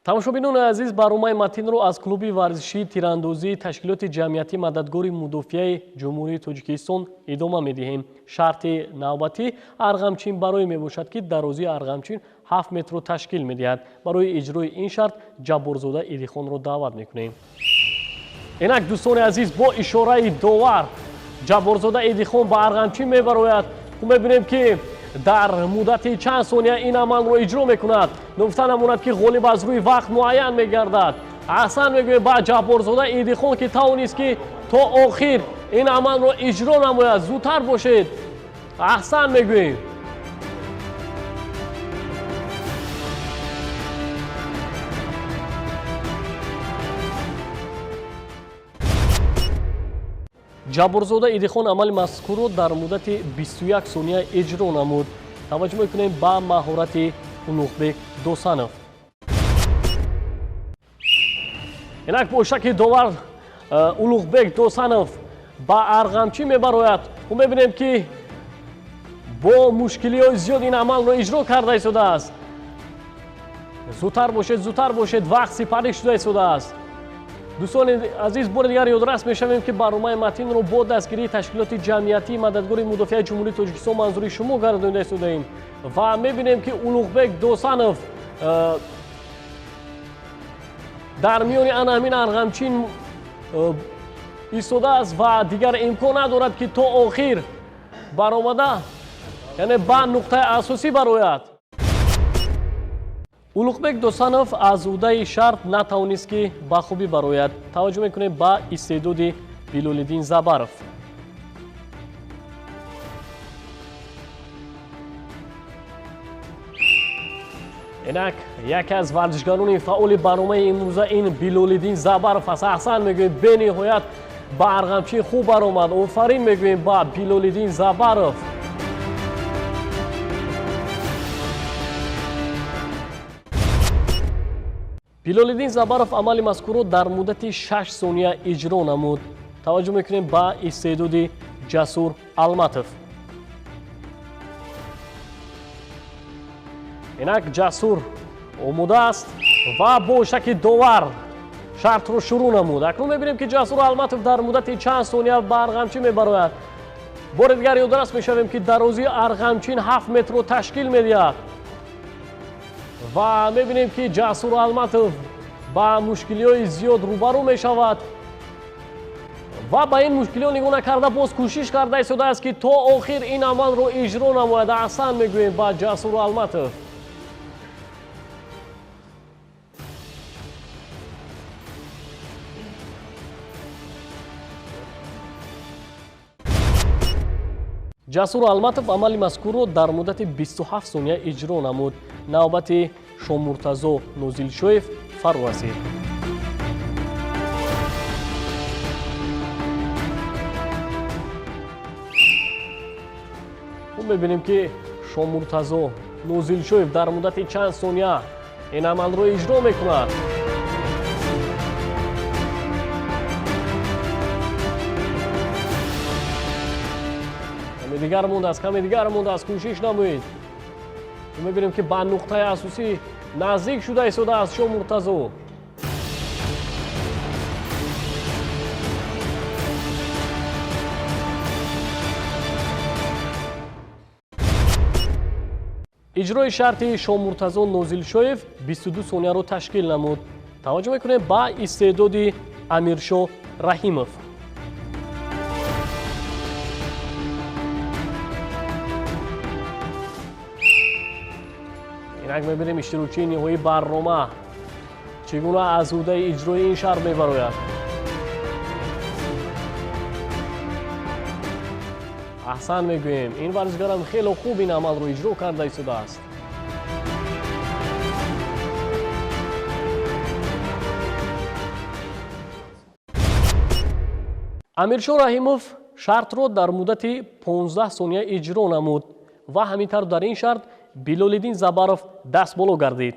Тамошобинони азиз, барномаи матинро аз клуби варзишии тирандозии ташкилоти ҷамъиятӣ мададгори мудофиаи Ҷумҳурии Тоҷикистон идома медиҳем. Шарти навбатӣ арғамчин барои мебошад, ки дарозии арғамчин 7 метрро ташкил медиҳад. Барои иҷрои ин шарт Ҷабборзода Идихонро даъват мекунем. Инак дӯстони азиз, бо ишораи довар Ҷабборзода Идихон ба арғамчин мебарояд. Мебинем, ки дар муддати чанд сония ин амалро иҷро мекунад. Нуфта намонад, ки ғолиб аз рӯи вақт муайян мегардад. Аҳсан мегӯем ба Ҷабборзода Идихон, ки тавонист, ки то охир ин амалро иҷро намояд. Зудтар бошед. Аҳсан мегӯем. Ҷабборзода Идихон амали мазкурро дар муддати 21 сония иҷро намуд. Таваҷҷӯҳ мекунем ба маҳорати Улуғбек Досанов. Инак бо шаки довар Улуғбек Досанов ба арғамчӣ мебарояд. Мебинем, ки бо мушкилиҳои зиёд ин амалро иҷро карда истодааст. Зудтар бошед, зудтар бошед, вақт сипарӣ шуда истодааст. Дӯстони азиз, бори дигар ёдрас мешавем, ки барномаи матинро бо дастгирии ташкилоти ҷамъиятии мададгори мудофиаи Ҷумҳурии Тоҷикистон манзури шумо гардонида истодаем ва мебинем, ки Улуғбек Досанов дар миёни ана ҳамин арғамчин истодааст ва дигар имкон надорад, ки то охир баромада, яъне ба нуқтаи асосӣ барояд. Улуғбек Досанов аз уҳдаи шарт натавонист, ки ба хубӣ барояд. Таваҷҷӯҳ мекунем ба истеъдоди Билолиддин Забаров. Инак яке аз варзишгарони фаъоли барномаи имрӯза ин Билолиддин Забаров аст. Аҳсан мегӯем, бениҳоят ба арғамчии хуб баромад. Офарин мегӯем ба Билолиддин Забаров. Билолиддин Забаров амали мазкурро дар муддати 6 сония иҷро намуд. Таваҷҷӯҳ мекунем ба истеъдоди Ҷасур Алматов. Инак Ҷасур омода аст ва бо шаки довар шартро шурӯъ намуд. Акнун мебинем, ки Ҷасур Алматов дар муддати чанд сония ба арғамчӣ мебарояд. Бори дигар ёдрас мешавем, ки дарозии арғамчин 7 метрро ташкил медиҳад. Ва мебинем, ки Ҷасур Алматов ба мушкилиҳои зиёд рӯбарӯ мешавад Ва ба ин мушкилиҳо нигоҳ накарда боз кӯшиш карда истодааст, ки то охир ин амалро иҷро намояд. Аҳсан мегӯем ба Ҷасур Алматов. Ҷасур Алматов амали мазкурро дар муддати 27 сония иҷро намуд. Навбати Шомуртазо Нозилшоев фаро расид. Мебинем, ки Шомуртазо Нозилшоев дар муддати чанд сония ин амалро иҷро мекунад. Каме дигар мондааст, каме дигар мондааст, кӯшиш намоед. Мебинем, ки ба нуқтаи асосӣ наздик шуда истодааст Шомуртазо. Иҷрои шарти Шомуртазо Нозилшоев 22 сонияро ташкил намуд. Таваҷҷӯҳ мекунем ба истеъдоди Амиршо Раҳимов. Инак мебинем, иштирокчии ниҳоии барнома чӣ гуна аз ӯҳдаи иҷрои ин шарт мебарояд. Аҳсан мегӯем, ин варзишгарам хело хуб ин амалро иҷро карда истодааст. Амиршо Раҳимов шартро дар муддати 15 сония иҷро намуд ва ҳамин тавр дар ин шарт Билолиддин Забаров дастболо гардид.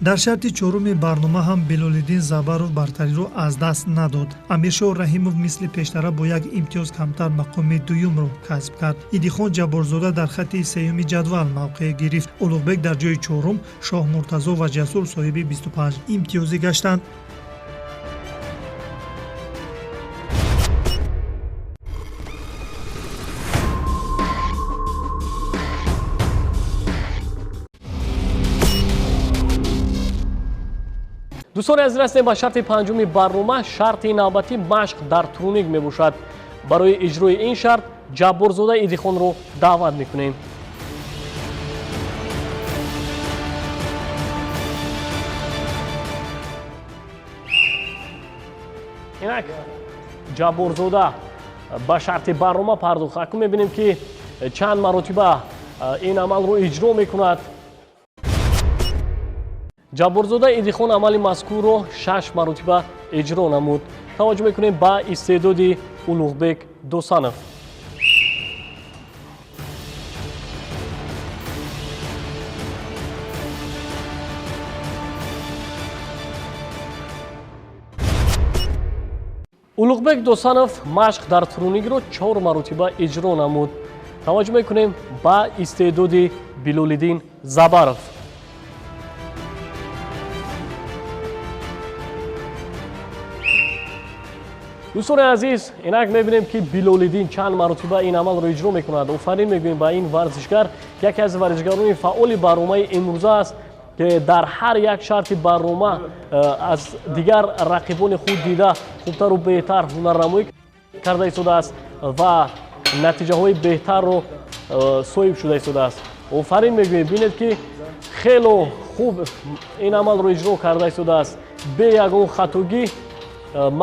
Дар шарти чоруми барнома ҳам Билолиддин Забаров бартариро аз даст надод. Амиршоҳ Раҳимов мисли пештара бо як имтиёз камтар мақоми дуюмро касб кард. Идихон Ҷабборзода дар хатти сеюми ҷадвал мавқеъ гирифт. Улуғбек дар ҷои чорум, Шоҳмуртазо ва Ҷасур соҳиби 25 имтиёзӣ гаштанд. Дӯстони азиз, расидем ба шарти панҷуми барнома. Шарти навбатӣ машқ дар труник мебошад. Барои иҷрои ин шарт Ҷабборзода Идихонро даъват мекунем. Инак Ҷабборзода ба шарти барнома пардохт. Акнун мебинем, ки чанд маротиба ин амалро иҷро мекунад. Ҷабборзода Идихон амали мазкурро 6 маротиба иҷро намуд. Таваҷҷӯҳ мекунем ба истеъдоди Улуғбек Досанов. Улуғбек Досанов машқ дар труникро 4 маротиба иҷро намуд. Таваҷҷӯҳ мекунем ба истеъдоди Билолиддин Забаров. Дӯстони азиз, инак мебинем, ки Билолиддин чанд маротиба ин амалро иҷро мекунад. Офарин мегӯем ба ин варзишгар, яке аз варзишгарони фаъоли барномаи имрӯза аст, ки дар ҳар як шарти барнома аз дигар рақибони худ дида хубтару беҳтар ҳунарнамоӣ карда истодааст ва натиҷаҳои беҳтарро соҳиб шуда истодааст. Офарин мегӯем, бинед, ки хело хуб ин амалро иҷро карда истодааст. Бе ягон хатогӣ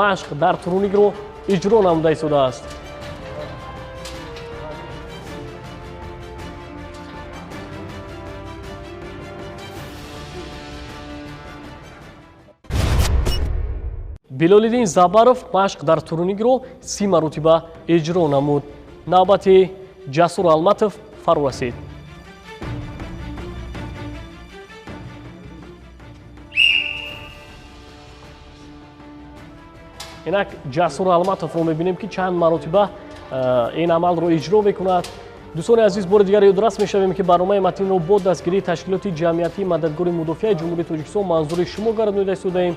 машқ дар труникро иҷро намуда истодааст. Билолиддин Забаров машқ дар труникро 30 маротиба иҷро намуд. Навбати Ҷасур Алматов фаро расид. Инак Ҷасур Алматовро мебинем, ки чанд маротиба ин амалро иҷро мекунад. Дӯстони азиз, бори дигар ёдрас мешавем, ки барномаи матинро бо дастгирии ташкилоти ҷамъиятии мададгори мудофиаи Ҷумҳурии Тоҷикистон манзури шумо гардонида истодаем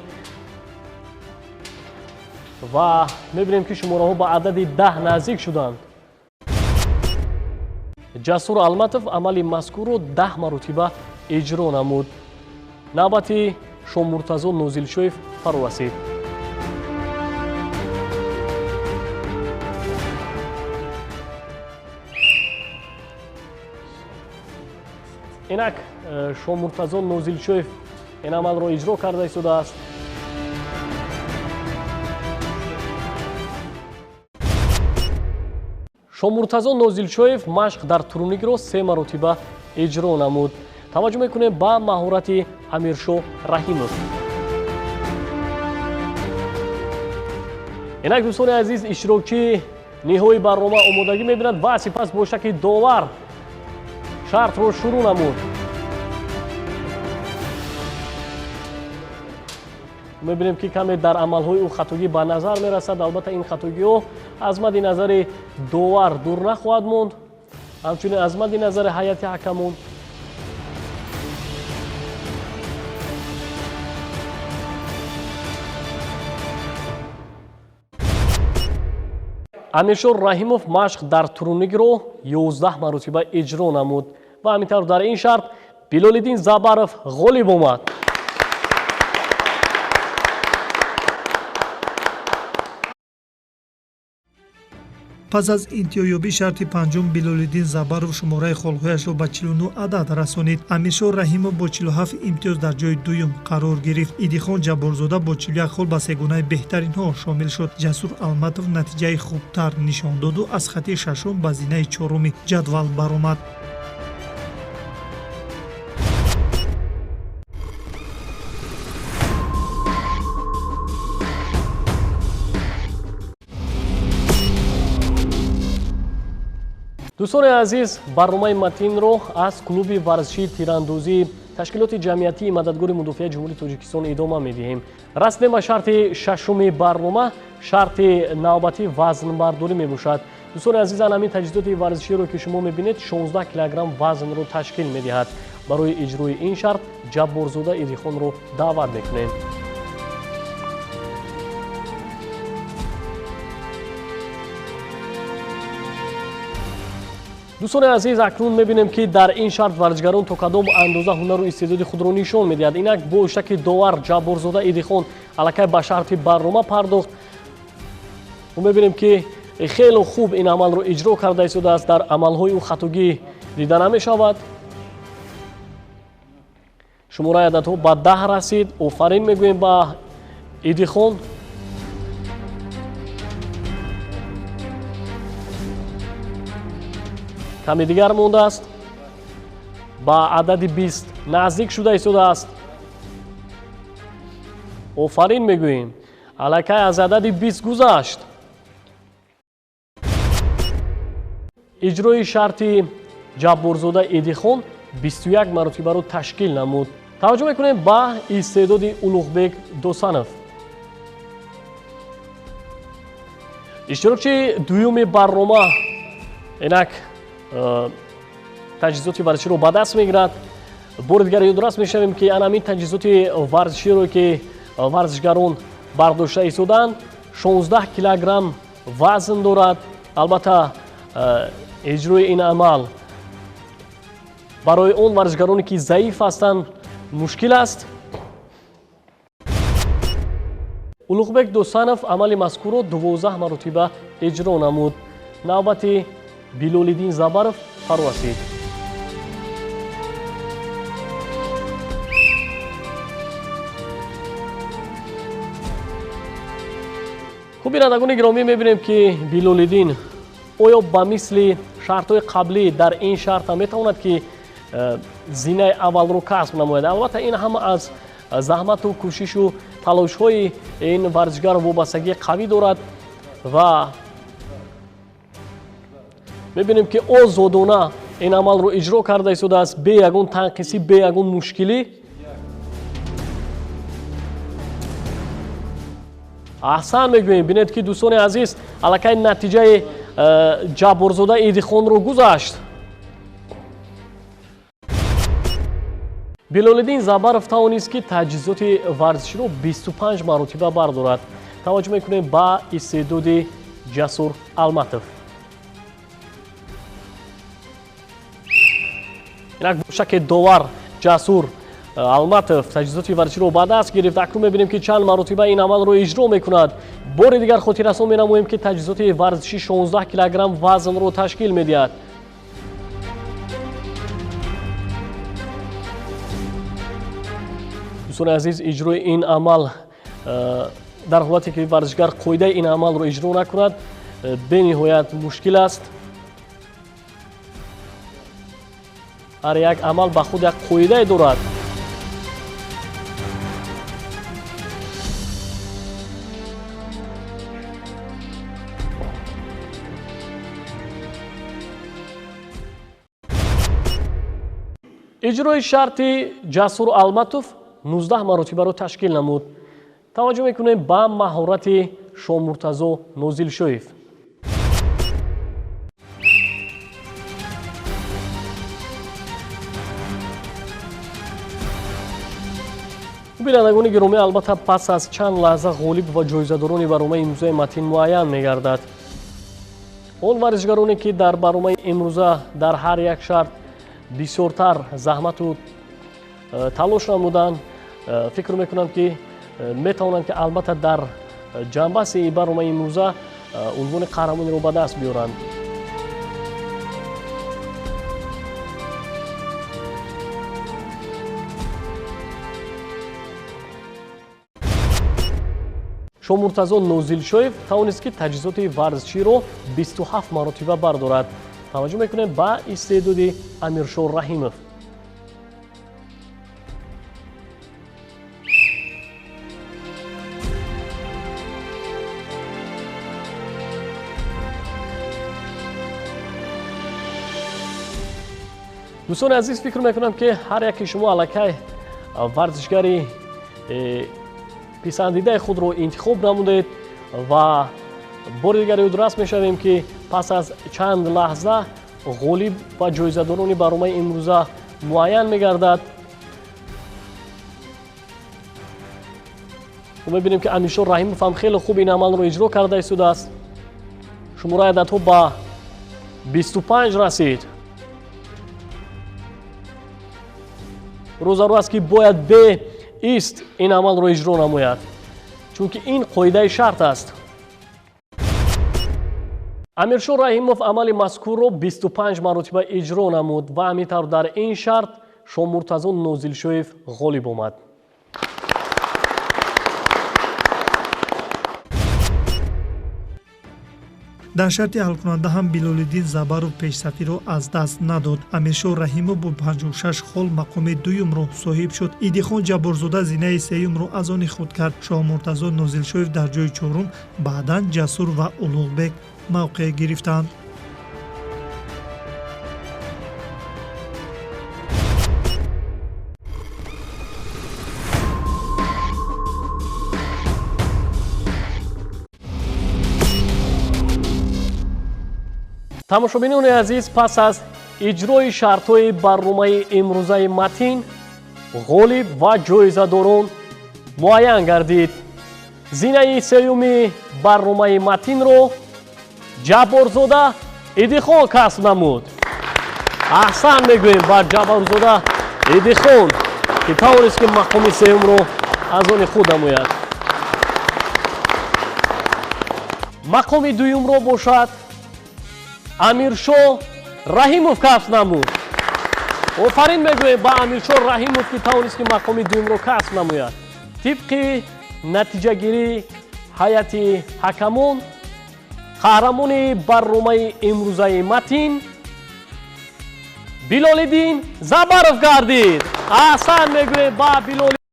ва мебинем, ки шумораҳо ба адади 10 наздик шуданд. Ҷасур Алматов амали мазкурро 10 маротиба иҷро намуд. Навбати Шомуртазо Нозилшоев фаро расид. Инак Шомуртазо Нозилшоев ин амалро иҷро карда истодааст. Шомуртазо Нозилшоев машқ дар турникро 3 маротиба иҷро намуд. Таваҷҷӯҳ мекунем ба маҳорати Амиршоҳ Раҳимов. Инак дӯстони азиз, иштирокчии ниҳоии барнома омодагӣ мебинад ва сипас бо шакли довар шартро шурӯъ намуд. Мебинем ки каме дар амалҳои ӯ хатогӣ ба назар мерасад. Албатта ин хатогиҳо аз мадди назари довар дур нахоҳад монд, ҳамчунин аз мадди назари ҳайати ҳакамон. Амиршоҳ Раҳимов машқ дар турникро 11 маротиба иҷро намуд ва ҳамин тавр дар ин шарт Билолиддин Забаров ғолиб омад. Пас аз интиҳоёбии шарти панҷум Билолиддин Забаров шумораи холҳояшро ба 49 адад расонид. Амиршоҳ Раҳимов бо 47 имтиёз дар ҷои дуюм қарор гирифт. Идихон Ҷабборзода бо 41 хол ба сегонаи беҳтаринҳо шомил шуд. Ҷасур Алматов натиҷаи хубтар нишон доду аз хати шашум ба зинаи чоруми ҷадвал баромад. Дӯстони азиз, барномаи матинро аз клуби варзишии тирандозии ташкилоти ҷамъиятии мададгори мудофиаи Ҷумҳурии Тоҷикистон идома медиҳем. Расидем ба шарти шашуми барнома. Шарти навбатӣ вазнбардорӣ мебошад. Дӯстони азиз, ҳамин таҷҳизоти варзиширо ки шумо мебинед 16 килограмм вазнро ташкил медиҳад. Барои иҷрои ин шарт Ҷабборзода Идихонро даъват мекунем. Дӯстони азиз, акнун мебинем ки дар ин шарт варзишгарон то кадом андоза ҳунару истеъдоди худро нишон медиҳад. Инак бо иштаки довар Ҷабборзода Идихон аллакай ба шарти барнома пардохт. Мебинем ки хеле хуб ин амалро иҷро карда истодааст. Дар амалҳои ӯ хатогӣ дида намешавад. Шумораи ададҳо ба 10 расид. Офарин мегӯем ба Идихон. Каме дигар мондааст. Ба адади 20 наздик шуда истодааст. Офарин мегӯем. Аллакай аз адади 20 гузашт. Иҷрои шарти Ҷабборзода Идихон 21 маротибаро ташкил намуд. Таваҷҷӯҳ мекунем ба истеъдоди Улуғбек Досанов. Иштирокчии дуюми барнома инак таҷҳизоти варзиширо ба даст мегирад. Бори дигар ёдрас мешавем ки ана ҳамин таҷҳизоти варзиширо ки варзишгарон бардошта истоданд 16 килограмм вазн дорад. Албатта иҷрои ин амал барои он варзишгароне ки заиф ҳастанд мушкил аст. Улуғбек Досанов амали мазкурро 12 маротиба иҷро намуд. Навбати Билолиддин Забаров фаро расид. Хуб, бинандагони гиромӣ, мебинем ки Билолиддин оё ба мисли шартҳои қаблӣ дар ин шарт ҳам метавонад ки зинаи аввалро касб намояд. Албатта ин ҳама аз заҳмату кӯшишу талошҳои ин варзишгар вобастагии қавӣ дорад ва мебинем ки озодона ин амалро иҷро карда истодааст, бе ягон танқисӣ, бе ягон мушкилӣ. Аҳсан мегӯем. Бинед ки дӯстони азиз, аллакай натиҷаи Ҷабборзода Идихонро гузашт. Билолиддин Забаров тавонист ки таҷҳизоти варзиширо 25 маротиба бардорад. Таваҷҷӯҳ мекунем ба истеъдоди Ҷасур Алматов. Инак шаки довар Ҷасур Алматов таҷҳизоти варзиширо ба даст гирифт. Акнун мебинем, ки чанд маротиба ин амалро иҷро мекунад. Бори дигар хотиррасон менамоем, ки таҷҳизоти варзишӣ 16 килограмм вазнро ташкил медиҳад. Дӯстони азиз, иҷрои ин амал дар ҳолате ки варзишгар қоидаи ин амалро иҷро накунад, бениҳоят мушкил аст. Ҳар як амал ба худ як қоидае дорад. Иҷрои шарти Ҷасур Алматов 19 маротибаро ташкил намуд. Таваҷҷӯҳ мекунем ба маҳорати Шомуртазо Нозилшоев. Бинандагони гиромӣ, албатта, пас аз чанд лаҳза ғолиб ва ҷоизадорони барномаи имрӯзаи Матин муайян мегардад. Он варзишгароне, ки дар барномаи имрӯза дар ҳар як шарт бисёртар заҳмату талош намуданд, фикр мекунам, ки метавонанд, ки албатта дар ҷанбаси барномаи имрӯза унвони қаҳрамониро ба даст биёранд. Шомуртазо Нозилшоев тавонист, ки таҷҳизоти варзиширо 27 маротиба бардорад. Таваҷҷӯҳ мекунем ба истеъдоди Амиршоҳ Раҳимов. Дӯстони азиз, фикр мекунам, ки ҳар яке шумо аллакай варзишгари писандидаи худро интихоб намудед ва бори дигар ёдрас мешавем, ки пас аз чанд лаҳза ғолиб ва ҷоизадорони барномаи имрӯза муайян мегардад. Мебинем, ки Амиршоҳ Раҳимов ҳам хеле хуб ин амалро иҷро карда истодааст. Шумораи ададҳо ба 25 расид. Рӯзарӯ аст, ки бояд беист ин амалро иҷро намояд, чунки ин қоидаи шарт аст. Амиршоҳ Раҳимов амали мазкурро 25 маротиба иҷро намуд ва ҳамин тавр дар ин шарт Шомуртазо Нозилшоев ғолиб омад. Дар шарти ҳалкунанда ҳам Билолиддин Забаров пешсафиро аз даст надод. Амиршоҳ Раҳимов бо 56 хол мақоми дуюмро соҳиб шуд. Идихон Ҷабборзода зинаи сеюмро аз они худ кард. Шоҳмуртазо Нозилшоев дар ҷои чорум, баъдан Ҷасур ва Улуғбек мавқеъ гирифтанд. Тамошобинони азиз, пас аз иҷрои шартҳои барномаи имрӯзаи Матин, ғолиб ва ҷоизадорон муайян гардид. Зинаи сеюми барномаи Матинро Ҷабборзода Идихон касб намуд. Аҳсан мегӯем ба Ҷабборзода Идихон, ки тавонист, ки мақоми сеюмро аз они худ намояд. Мақоми дуюмро бошад Амиршоҳ Раҳимов касб намуд. Офарин мегӯем ба Амиршоҳ Раҳимов, ки тавонист, ки мақоми дуюмро касб намояд. Тибқи натиҷагирии ҳайати ҳакамон, қаҳрамони барномаи имрӯзаи Матин Билолиддин Забаров гардид. Аҳсан мегӯем ба Билоли.